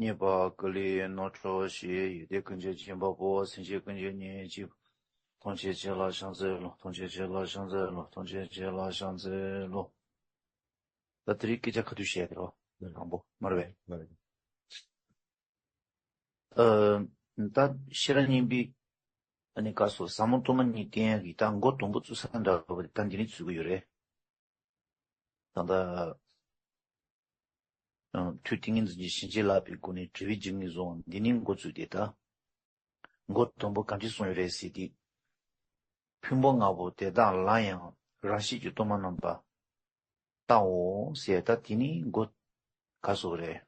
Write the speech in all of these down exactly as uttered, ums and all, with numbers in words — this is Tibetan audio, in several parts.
རྙེད་པ་ཀུན་ལས་རྣམ་གྲོལ་ཞིང་། ཡོན་ཏན་ཀུན་གྱི་སྦྱིན་པ་པོ། སེམས་ཅན་ཀུན་གྱི་གཉེན་གཅིག་པུ། ཐམས་ཅད་མཁྱེན་ལ་ཕྱག་འཚལ་ལོ། ཐམས་ཅད་མཁྱེན་ལ་ཕྱག་འཚལ་ལོ། ཐམས་ཅད་མཁྱེན་ལ་ཕྱག་འཚལ་ལོ། ད་དེ་རིང་སྐད་ཆ་ཁ་ཐུག་བཤད་དེ་རོ། དང་པོ་མ་རེད་པས། ཨ། ད་ཤེས་རབ་སྙིང་པོའི་ཨ་ནི་སྐབས་སུ་ཟབ་མོ་སྟོང་པ་ཉིད་བསྟན་ཡག་གི་ད་མགོ་དང་པོ་བཙུགས་ས་འདྲ་བོ་དེ་ད་འདི་ནས་བཙུགས་ཀྱི་ཡོད་རེད། ད་ལྟ་ཨ། ཐུགས་ཏིང་ངེ་འཛིན་གྱི་བྱིན་གྱིས་བརླབས་པའི་སྒོ་ནས་དྲི་བའི་བརྗིད་ངས་བཟུང་བ་འདི་ནས་འགོ་བཙུགས་ཏེ། ད་མགོ་དང་པོ་ག་འདྲས་གསུངས་ཡོད་རེད་ཟེར་དུས། ཕུང་པོ་ལྔ་པོ་དེ་དག་ལ་ཡང་རང་བཞིན་གྱིས་སྟོང་པར་རྣམ་པར་བལྟའོ་ཟེར། ད་དེ་ནས་མགོ་ག་སོགས་རེད།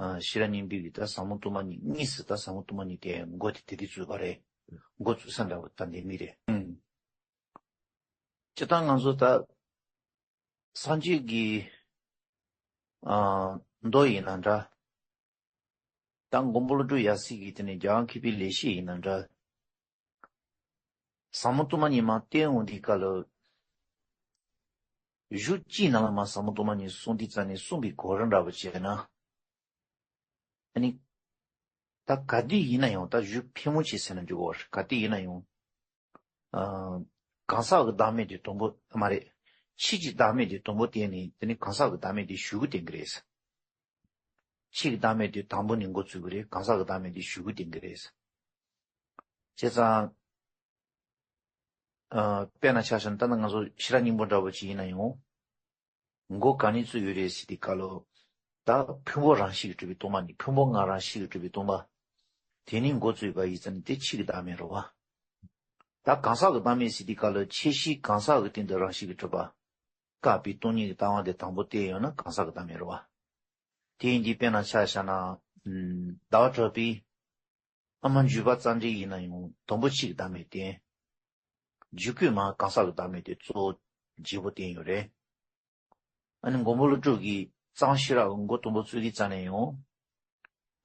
ཨ། ཤེས་རབ་སྙིང་པོའི་གི་ད་ཟབ་མོ་སྟོང་པ་ཉིད། དངོས་སུ་ད་ཟབ་མོ་སྟོང་པ་ཉིད་དེ་མགོ་དེ་དེ་དུས་བཙུགས་པ་རེད། མགོ་བཙུགས་ས་འདྲ་བོ་ད་འདི་མི་རེད། ཨང་། སྤྱིར་བཏང་ང་ཚོ་ད་སངས་རྒྱས་ཀྱི་ཨ། མདོ་ཡིན་ན་འདྲ། ད་མགོན་པོ་ཀླུ་སྒྲུབ་ཡབ་སྲས་ཀྱི་དེ་ནས་རྒྱལ་དབང་མཁས་པའི་ལེགས་བཤད་ཡིན་ན་འདྲ། ཟབ་མོ་སྟོང་པ་ཉིད་མར་བསྟན་འོང་དུས་སྐབས་ལ། གཞུག་གཅིག་ནང་ལ་མར་ཟབ་མོ་སྟོང་པ་ཉིད་གསུངས་དུས་ཙམ་ནས་གསུངས་པའི་གོ་རིམ་འདྲ་བོ་བྱས་ན། ཨ་ནི། ད་ག་དུས་ཡིན་ན་ཡང་ད་གཞུག་ཕལ་མོ་ཆེ་ཟེར་ན་འགྲིག་གོ། ག་དུས་ཡིན་ན་ཡང་། ཨ། གང་ཟག་གི་བདག་མེད་དེ་དང་པོ་མ་རེད། ཕྱིས་ཀྱི་བདག་མེད་དེ་དང་པོ་བསྟན་ནས། དེ་ནས་གང་ཟག་གི་བདག་མེད་དེ་གཞུག་གུ་བསྟན་གྱི་རེད། ཕྱིས་ཀྱི་བདག་མེད་དེ་དང་པོ་ནས་འགོ་བཙུགས་ཀྱི་རེད། གང་ཟག་གི་བདག་མེད་དེ་གཞུག་གུ་བསྟན་གྱི་རེད། བྱས་ཙང་། ཨ། དཔེར་ན་ཆ་བཞག་ན་ད་ནི་ང་ཚོ་ཤེས་རབ་སྙིང་པོ་འདྲ་བོ་ཅིག་ཡིན་ན་ཡང་། མགོ་ག་ནས་བཙུགས་ཡོད་རེད་ཟེར་དུས་སྐབས་ལ། ད་ཕུང་པོ་རང་བཞིན་གྱིས་གྲུབ་པའི་སྟོང་པ་ཉིད། ཕུང་པོ་ལྔ་རང་བཞིན་གྱིས་གྲུབ་པའི་སྟོང་པ། དེ་ནས་མགོ་བཙུགས་པ་ཡིན་ཙང་ནི་དེ་ཕྱིས་ཀྱི་བདག་མེད་རེད་པ། ད་གང་ཟག་གི་བདག་མེད་ཟེར་དུས་སྐབས་ལ་ཆེ་ཤོས་གང་ཟག་གི་སྟེང་དུ་རང་བཞིན་གྱིས་གྲུབ་པ། བཀག་པའི་སྟོང་ཉིད་ཀྱི་ལྟ་བ་དེ་དང་པོ་བསྟན་ཡོད་ན་གང་ཟག་གི་བདག་མེད་རེད་པ། དེ་ཡིན་དུས་དཔེར་ན་ཆ་བཞག་ན། ཨ། ཟླ་བ་གྲགས་པས། ཨ། མ་འཇུག་པ་རྩ་འགྲེལ་ཡིན་ན་ཡང་དང་པོ་ཕྱིས་ཀྱི་བདག་མེད་བསྟན། རྒྱུད་བཀོད་མར་གང་ཟག་གི་བདག་མེད་དེ་གཙོ་བོ་བརྗེ་པོ་བསྟན་ཡོད་རེད། ཨ་ནི་མགོན་པོ་ཀླུ་སྒྲུབ་ཀྱིས་གཙང་ཤེས་རབ་མགོ་དང་པོ་བཙུགས་དུས་ཙམ་ནས་ཡང་།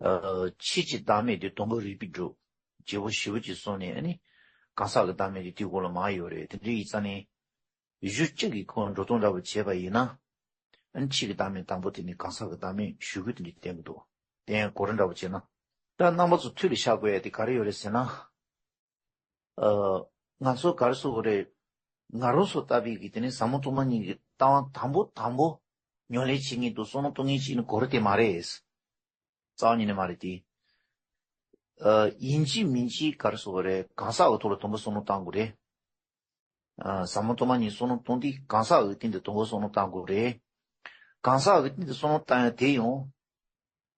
ཨ། ཕྱིས་ཀྱི་བདག་མེད་དེ་དང་པོ་རིགས་པས་སྒྲུབ། བརྗེ་པོ་ཞེ་པོ་ཅིག་གསུངས་ནས། ཨ་ནི་གང་ཟག་གི་བདག་མེད་དེ་དེའི་འོག་ལ་མར་ཡོད་རེད། དེ་འདྲ་ཡིན་ཙང་ནས། གཞུག་གཅིག་གི་ཁོང་འགྲོ་སྟངས་འདྲ་བོ་བྱས་པ་ཡིན་ན། ཨ་ནི་ཕྱིས་ཀྱི་བདག་མེད་དང་པོ་དེ་ནས་གང་ཟག་གི་བདག་མེད་གཞུག་གུ་དེ་འདྲ་བསྟན་གྱི་འདུག། དེ་ཡང་གོ་རིམ་འདྲ་བོ་བྱས་ན། ད་རྣམ་པ་ཚོ་ཐུགས་ལ་བཞག་དགོས་ཡ་དེ་ག་རེ་ཡོད་རེད་ཟེར་ན། ཨ། ང་ཚོ་ག་རེ་ཟེར་དགོས་རེད། ང་རང་ཚོ་ལྟ་བུའི་གི་དེ་ནས་ཟབ་མོ་སྟོང་པ་ཉིད་ཀྱི་ལྟ་བ་དང་པོ་དང་པོ་ཉམས་ལེན་བྱེད་མཁན་དང་བསམ་བློ་གཏོང་མཁན་ཞིག་ནི་གོ་རིམ་དེ་མ་རེད། རྩ་བ་ཉིད་ནས་མ་རེད་དེ། ཨ། ཡིན་གཅིག་མིན་གཅིག་ག་རེ་ཟེར་དགོས་རེད། གང་ཟག་གི་ཐོག་ལ་དང་པོ་བསམ་བློ་གཏོང་དགོས་རེད། ཨ། ཟབ་མོ་སྟོང་པ་ཉིད་བསམ་བློ་གཏོང་དུས་གང་ཟག་གི་སྟེང་དུ་དང་པོ་བསམ་བློ་གཏོང་དགོས་རེད། གང་ཟག་གི་སྟེང་དུ་བསམ་བློ་གཏོང་ཡ་དེ་ཡང་།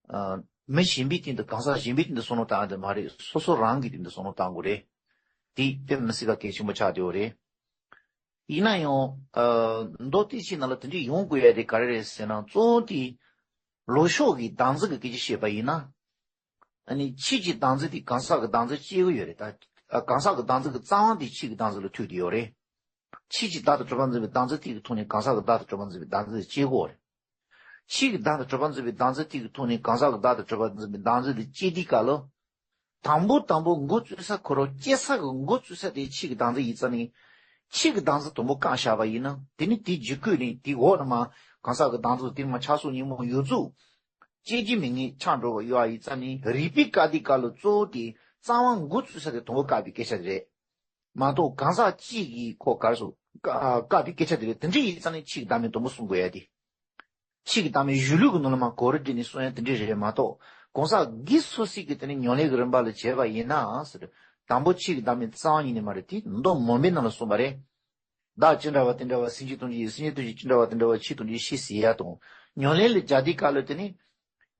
ཨ། མི་གཞན་པའི་སྟེང་དུ། གང་ཟག་གཞན་པའི་སྟེང་དུ་བསམ་བློ་གཏོང་ཡ་དེ་མ་རེད། སོ་སོ་རང་གི་སྟེང་དུ་བསམ་བློ་གཏོང་དགོས་རེད། དེ་དཔེ་མི་སྲིད་པ་གལ་ཆེན་པོ་ཆགས་བསྡད་ཡོད་རེད། ཡིན་ན་ཡང་། ཨ། མདོ་སྡེ་ཆེན་ནང་ལ་དེ་འདྲ་ཡོང་དགོས་ཡ་དེ་ག་རེ་རེད་ཟེར་ན། གཙོ་བོ་དེ་ལུགས་ཕྱོགས་ཀྱི་བདག་འཛིན་གྱི་སྐད་ཆ་བཤད་པ་ཡིན་ན། ཨ་ནི་ཕྱིས་ཀྱི་བདག་འཛིན་དེ་གང་ཟག་གི་བདག་འཛིན་སྐྱེ་གི་ཡོད་རེད་ད། ཨ། གང་ཟག་གི་བདག་འཛིན་གྱི་རྩ་བ་དེ་ཕྱིས་ཀྱི་བདག་འཛིན་ལ་ཐུག་བསྡད་ཡོད་རེད། ཕྱིས་ཀྱི་བདག་ཏུ་གྲུབ་པ་འཛིན་པའི་བདག་འཛིན་དེ་གི་ཐོག་ནས་གང་ཟག་གི་བདག་ཏུ་གྲུབ་པ་འཛིན་པའི་བདག་འཛིན་དེ་སྐྱེ་གི་ཡོད་རེད། ཕྱིས་ཀྱི་བདག་ཏུ་གྲུབ་པ་འཛིན་པའི་བདག་འཛིན་དེ་གི་ཐོག་ནས་གང་ཟག་གི་བདག་ཏུ་གྲུབ་པ་འཛིན་པའི་བདག་འཛིན་དེ་སྐྱེ་དུས་སྐབས་ལ། དང་པོ་དང་པོ་འགོ་བཙུགས་ས། ཁོ་རང་སྐྱེ་ས་གི་འགོ་བཙུགས་ས་དེ་ཕྱིས་ཀྱི་བདག་འཛིན་ཡིན་ཙང་ནི། ཕྱིས་ཀྱི་བདག་འཛིན་དང་པོ་བཀག་བཞག་པ་ཡིན་ན། དེ་ནི་དེའི་རྒྱུད་བཀོད་ནས་དེའི་འོག་ནས་མར་གང་ཟག་གི་བདག་འཛིན་དེ་ནས་མར་ཆགས་སོང་ཉིན་མོ་ཡོད་ཚུལ། སྐྱེ་རྒྱུ་མེད་མཁན་ཆགས་འགྲོ་བ་ཡོད་པ་ཡིན་ཙང་ནི། རིགས་པས་བཀག་དུས་སྐབས་ལ་གཙོ་བོ་དེ་རྩ་བ་འགོ་བཙུགས་ས་དེ་དང་པོ་བཀག་པའི་སྐད་ཆ་དེ་རེད། མ་གཏོགས་གང་ཟག་གཅིག་གིས་ཁོ་ག་རེ་ཟེར། བཀག་པའི་སྐད་ཆ་དེ་རེད། དེ་འདྲ་ཡིན་ཙང་ནི་ཕྱིས་ཀྱི་བདག་མེད་དང་པོ་གསུང་དགོས་ཡ་དེ། ཕྱིས་ཀྱི་བདག་མེད་གཞི་ལུགས་ཀྱི་ནང་ལ་མར་གོ་རིམ་བསྒྲིགས་ནས་གསུང་ཡ་དེ་འདྲ་རེད་མ་གཏོགས། གང་ཟག་སྒེར་སོ་སོའི་གི་དེ་ནི་ཉམས་ལེན་གྱི་རིམ་པ་ལ་བྱས་པ་ཡིན་ན་ཟེར། དང་པོ་ཕྱིས་ཀྱི་བདག་མེད་རྩ་བ་ཉིད་ནས་མ་རེད། དེ་མདོ་མུན་པའི་ནང་ལ་གསུངས་པ་རེད། བདག་ཅི་འདྲ་བ་དེ་འདྲ་བ། སེམས་ཅན་སྟོང་གཞི་ཡི། སེམས་ཅན་སྟོང་གཞི་ཅི་འདྲ་བ་དེ་འདྲ་བ། ཆོས་སྟོང་གཞི་ཤེས་ཟེར་ཡ་དང་། ཉམས་ལེན་ལ་སྦྱར་དུས་སྐབས་ལ་དེ་ནི།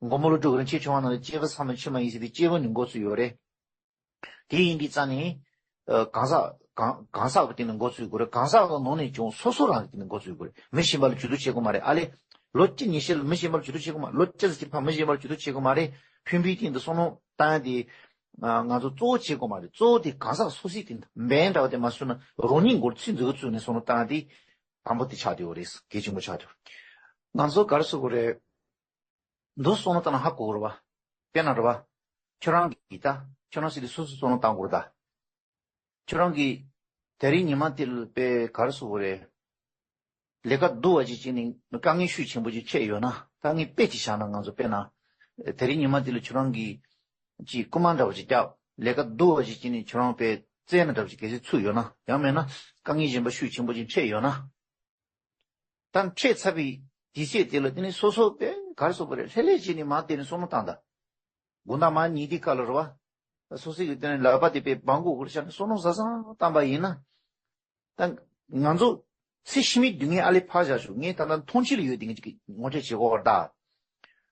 མགོན་པོ་ཀླུ་སྒྲུབ་རིན་ཆེན་ཕྱོགས་སྔ་ནང་ལ་སྐྱེས་བུ་ཚད་མེད་ཕྱི་མ་ཡིན་ཟེར་དུས་སྐྱེས་བུ་ནས་འགོ་ཚུགས་ཡོད་རེད། དེ་ཡིན་དུས་ཙང་ནས། ཨ། གང་ཟག་གང་གང་ཟག་གི་སྟེང་ནས་འགོ་ཚུགས་དགོས་རེད། གང་ཟག་གི་ནང་ནས་ཀྱང་སོ་སོ་རང་གི་སྟེང་ནས་འགོ་ཚུགས་དགོས་རེད། མི་གཞན་པ་ལ་ཇུས་གཏོགས་བྱེད་དགོས་མ་རེད། ཨ་ལས། ལོ་གཅིག་ཉི་ཤུ་ལ་མི་གཞན་པ་ལ་ཇུས་གཏོགས་བྱེད་དགོས་མ། ལོ་གཅིག་ཙམ་ཕྱིན་པ་མི་གཞན་པ་ལ་ཇུས་གཏོགས་བྱེད་དགོས་མ་རེད། ཕུང་པོའི་སྟེང་དུ་བསམ་བློ་བཏང་ཡ་དེ། ཨ། ང་ཚོ་གཙོ་བོ་བྱེད་དགོས་མ་རེད། གཙོ་བོ་དེ་གང་ཟག་སོ་སོའི་སྟེང་དུ་འབེན་འདྲ་བ་དེ་མ་བཟོས་ན། རང་ཉིད་མགོ་ལ་ཚིག་འཛུགས་ཚུགས་ནས་བསམ་བློ་བཏང་ཡ་དེ་དང་པོ་དེ་ཆགས་བསྡད་ཡོད་རེད། གལ་ཆེན་པོ་ཆགས་བསྡད་ཡོད་རེད། ང་ཚོ་ག་རེ་ཟེར་དགོས་རེད། འདུག་བསམ་བློ་བཏང་ན་ཧ་གོ་གི་རེད་པ། དཔེར་ན་རེད་པ། ཁྱོད་རང་གིས་ད། ཁྱོད་རང་སྲིད་དུ་སོ་སོས་བསམ་བློ་བཏང་དགོས་རེད་ད། ཁྱོད་རང་གིས་དེ་རིང་ཉི་མ་དེ་ལ་དཔེ་ག་རེ་ཟེར་དགོས་རེད། ལས་ཀ་སྡུག་པ་ཅིག་བྱས་ནས་དཀའ་ངལ་ཤུགས་ཆེན་པོ་ཅིག་འཕྲད་ཡོད་ན། དཀའ་ངལ་དཔེ་ཅིག་བཞག་ན། ང་ཚོ་དཔེར་ན། དེ་རིང་ཉི་མ་དེ་ལ་ཁྱོད་རང་གིས་ཅིག་རྐུན་མ་འདྲ་བོ་ཅིག་བརྒྱབ། ལས་ཀ་སྡུག་པ་ཅིག་བྱས་ནས་ཁྱོད་རང་དཔེ་བཙལ་ན་འདྲ་བོ་ཅིག་གལ་སྲིད་ཚུད་ཡོད་ན། ཡང་མེད་ན་དཀའ་ངལ་གཞན་པ་ཤུགས་ཆེན་པོ་ཅིག་འཕྲད་ཡོད་ན། ད་འཕྲད་ཚར་བའི་དུས་ཚོད་དེ་ལ་དེ་ནི་སོ་སོ་དཔེ་ག་རེ་ཟེར་དགོས་རེད། ལྷོད་ལྷོད་བྱས་ནས་མར་བལྟས་ནས་བསམ་བློ་བཏང་དང་། དགོང་དག་མར་ཉལ་དུས་སྐབས་ལ་རེད་བ། སོ་སོ་གི་དེ་ནི་ལག་པ་དེ་དཔེ་སྦྲང་གུ་གུར་བྱས་ནས་བསམ་བློ་བཟང་བཟང་བཏང་པ་ཡིན་ན། ད་ང་ཚོ་ཚེ་ཕྱི་མའི་སྡུག་བསྔལ་ཨ་ལེ་ཕར་བཞག་ཞུ། ངས་ད་ལྟ་མཐོང་ཆོས་ལ་ཡོད་དེ་ངས་ཅིག་ངོ་སྤྲོད་བྱེད་དགོས་པ་རེད་ད།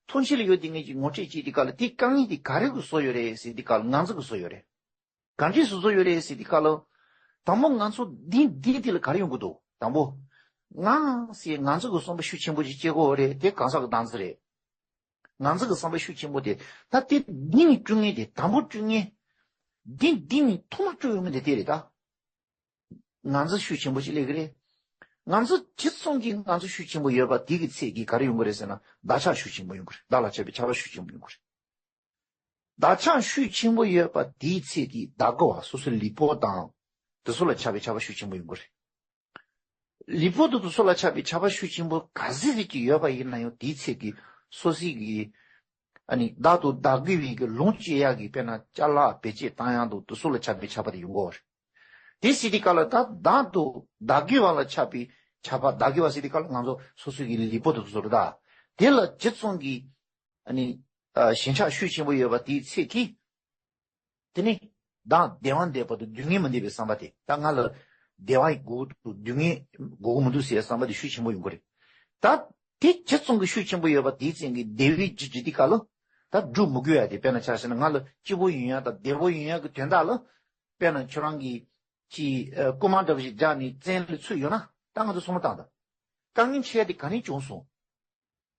མཐོང་ཆོས་ལ་ཡོད་དེ་ངས་ཅིག་ངོ་སྤྲོད་བྱེད་དུས་སྐབས་ལ་དེ་དཀའ་ངལ་དེ་ག་རེ་གིས་བཟོས་ཡོད་རེད་ཟེར་དུས་སྐབས་ལ་ང་ཚོ་གིས་བཟོས་ཡོད་རེད། ག་འདྲས་སེ་བཟོས་ཡོད་རེད་ཟེར་དུས་སྐབས་ལ། དང་པོ་ང་ཚོ་འདི་འདི་འདི་ལ་ག་རེ་ཡོང་གི་འདུག་དང་པོ། ང་ཟེར་ང་ཚོ་གི་བསམ་པ་ཤུགས་ཆེན་པོ་ཞིག་སྐྱེ་དགོས་རེད། དེ་གང་ཟག་གི་བདག་འཛིན་རེད། ང་ཚོ་གི་བསམ་པ་ཤུགས་ཆེན་པོ་དེ་ད་དེ་འདི་ནས་བསྐྲུན་མཁན་དེ་དང་པོ་བསྐྲུན་མཁན། འདི་འདི་ནས་ཐོག་མ་བསྐྲུན་ཡོང་མཁན་དེ་དེ་རེད་ད། ང་ཚོ་ཤུགས་ཆེན་པོ་ཞིག་སླེབས་ཀྱི་རེད། ང་ཚོ་ཇི་ཙམ་གྱིས་ང་ཚོ་ཤུགས་ཆེན་པོ་ཡོད་པ་དེ་གི་ཚད་ཀྱིས་ག་རེ་ཡོང་གི་རེད་ཟེར་ན། བདག་ཆགས་ཤུགས་ཆེན་པོ་ཡོང་གི་རེད། བདག་ལ་ཆགས་པའི་ཆགས་པ་ཤུགས་ཆེན་པོ་ཡོང་གི་རེད། བདག་ཆགས་ཤུགས་ཆེན་པོ་ཡོད་པ་དེའི་ཚད་ཀྱིས་བདག་གི་བ་སོ་སོའི་ལུས་པོ་དང་དེ་ཚོ་ལ་ཆགས་པའི་ཆགས་པ་ཤུགས་ཆེན་པོ་ཡོང་གི་རེད། ལུས་པོ་དང་དེ་ཚོ་ལ་ཆགས་པའི་ཆགས་པ་ཤུགས་ཆེན་པོ་ག་ཚད་ཅིག་ཡོད་པ་ཡིན་ན་ཡང་དེའི་ཚད་ཀྱིས་སོ་སོའི་གི་ཨ་ནི་བདག་ཏུ་བདག་གི་བའི་གི་ལོངས་སྤྱོད་ཡག་གི་དཔེར་ན་ཅ་ལག་བེད་སྤྱོད་བཏང་ཡག་དང་དེ་ཚོ་ལ་ཆགས་པའི་ཆགས་པ་དེ་ཡོང་གི་རེད། དེ་ཟེར་དུས་སྐབས་ལ་ད་བདག་ཏུ་བདག་གི་བ་ལ་ཆགས་པའི་ཆགས་པ། བདག་གི་བ་ཟེར་དུས་སྐབས་ལ་ང་ཚོ་སོ་སོའི་གི་ལུས་པོ་དང་དེ་ཚོ་རེད་ད། དེ་ལ་ཇི་ཙམ་གྱིས་ཨ་ནི་ཨ་ཞེན་ཆགས་ཤུགས་ཆེན་པོ་ཡོད་པ་དེའི་ཚད་ཀྱིས། དེ་ནི་བདག་བདེ་བ་འདོད་པ་དང་སྡུག་བསྔལ་མི་འདོད་པའི་བསམ་པ་དེ། ད་ང་ལ་བདེ་བ་དགོས་འདུག་སྡུག་བསྔལ་དགོས་མི་འདུག་ཟེར་བསམ་པ་དེ་ཤུགས་ཆེན་པོ་ཡོང་གི་རེད། ད་དེ་ཇི་ཙམ་གྱི་ཤུགས་ཆེན་པོ་ཡོད་པ་དེའི་ཚད་ཀྱིས་བདེ་བའི་རྒྱུ་ཇི་དེ་ག་ལ་ད་སྒྲུབ་མི་དགོས་ཡ་དེ། དཔེར་ན་ཆ་བཞག་ན་ང་ལ་སྐྱིད་པོ་ཡོང་ཡ་དང་བདེ་པོ་ཡོང་ཡ་གི་དོན་དག་ལ། དཔེར་ན་ཁྱོད་རང་གིས་ཅིག་ཨ་རྐུན་མ་འདྲ་བོ་ཞིག་རྒྱག་ནས་བཙན་ལ་ཚུད་ཡོད་ན། ད་ང་ཚོ་བསམ་བློ་བཏང་དང་། དཀའ་ངལ་ཆེ་ཡ་དེ་ག་ནས་བྱུང་སོང་།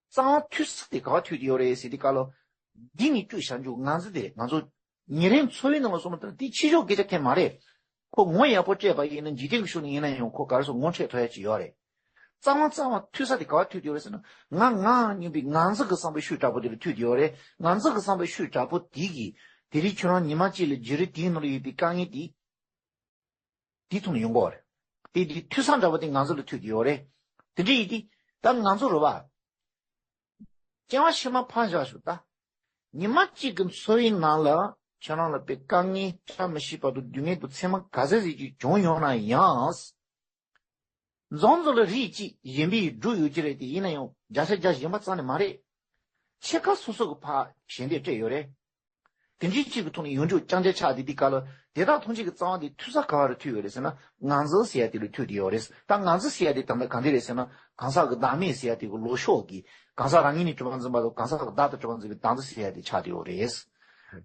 རྩ་བ་མཐུད་ས་དེ་ག་པར་མཐུད་དེ་ཡོད་རེད་ཟེར་དུས་སྐབས་ལ། འདི་ནས་བཅུག་བཞག་འཇུག་ང་ཚོ་དེ་ང་ཚོ་ཉིན་རེའི་འཚོ་བའི་ནང་ལ་སོང་བ་ལྟར་དེ་ཕྱི་ཕྱོགས་སྐད་ཆ་ཐད་མ་རེད། ཁོ་ངོ་ཡག་པོ་སྤྲད་པ་ཡིན་ན་འཇིག་རྟེན་གྱི་ཕྱོགས་ནས་ཡིན་ན་ཡང་ཁོ་ག་རེ་ཟེར་ངོ་འཕྲད་ཐུབ་ཡ་ཅིག་ཡོད་རེད། རྩ་བ་རྩ་བ་མཐུད་ས་དེ་ག་པར་མཐུད་དེ་ཡོད་རེད་ཟེར་ན། ང་ང་སྙམ་པའི་ང་ཚོ་གི་བསམ་པའི་ཤུགས་དྲག་པོ་དེ་ལ་མཐུད་དེ་ཡོད་རེད། ང་ཚོ་གི་བསམ་པའི་ཤུགས་དྲག་པོ་དེ་གིས་དེ་རིང་ཁྱོད་རང་ཉི་མ་གཅིག་ལ་བརྗེ་རེས་དེའི་ནང་ལ་ཡོད་པའི་དཀའ་ངལ་དེ། དེའི་ཐོག་ནས་ཡོང་གི་ཡོད་རེད། དེ་དེ་མཐུད་ས་འདྲ་བོ་དེ་ང་ཚོ་ལ་མཐུད་དེ་ཡོད་རེད། དེ་འདྲ་ཡིན་དུས་ད་ང་ཚོ་རེད་བ། སྐྱེ་བ་ཕྱི་མ་ཕར་བཞག་ཞུ་ད། ཉི་མ་གཅིག་གི་འཚོ་བའི་ནང་ལ་ཁྱོད་རང་ལ་དཔེ་དཀའ་ངལ་བཀྲ་མི་ཤིས་པ་དང་སྡུག་བསྔལ་དང་མཚན་མ་ག་ཚད་ཟིག་ཅིག་བྱུང་ཡོང་ན་ཡང་། རྫོང་ཚོ་ལ་རིགས་གཅིག་གཞན་པའི་འབྲུ་ཡོད་ཀྱི་རེད། དེ་ཡིན་ན་ཡང་བརྒྱ་ཆ་བརྒྱ་གཞན་པ་རྩ་ནས་མ་རེད། ཕྱེད་ཀ་སོ་སོ་གི་ཕར་ཞལ་འདེབས་སྤྲད་ཡོད་རེད། དེ་འདྲའི་གཅིག་གི་ཐོག་ནས་ཡོང་རྒྱུ་རྐྱང་རྐྱང་ཆགས་དེ་དེ་ག་ལ་དེ་དག་ཐམས་ཅད་ཀྱི་རྩ་བ་དེ་མཐུད་ས་ག་བ་རུ་མཐུད་ཡོད་རེད་ཟེར་ན། ང་ཚོ་ཟེར་ཡ་དེ་ལ་མཐུད་དེ་ཡོད་རེད། ད་ང་ཚོ་ཟེར་ཡ་དེ་ད་ལྟ་ག་འདྲ་རེད་ཟེར་ན། གང་ཟག་གི་བདག་མེད་ཟེར་ཡ་དེ་གི་ལོ་ཤོག་གི་གང་ཟག་རང་ཉིད་ནས་གྲུབ་པ་འཛིན་པ་དང་གང་ཟག་གི་བདག་ཏུ་གྲུབ་པ་འཛིན་པའི་བདག་འཛིན་ཟེར་ཡ་དེ་ཆགས་བསྡད་ཡོད་རེད། བྱས་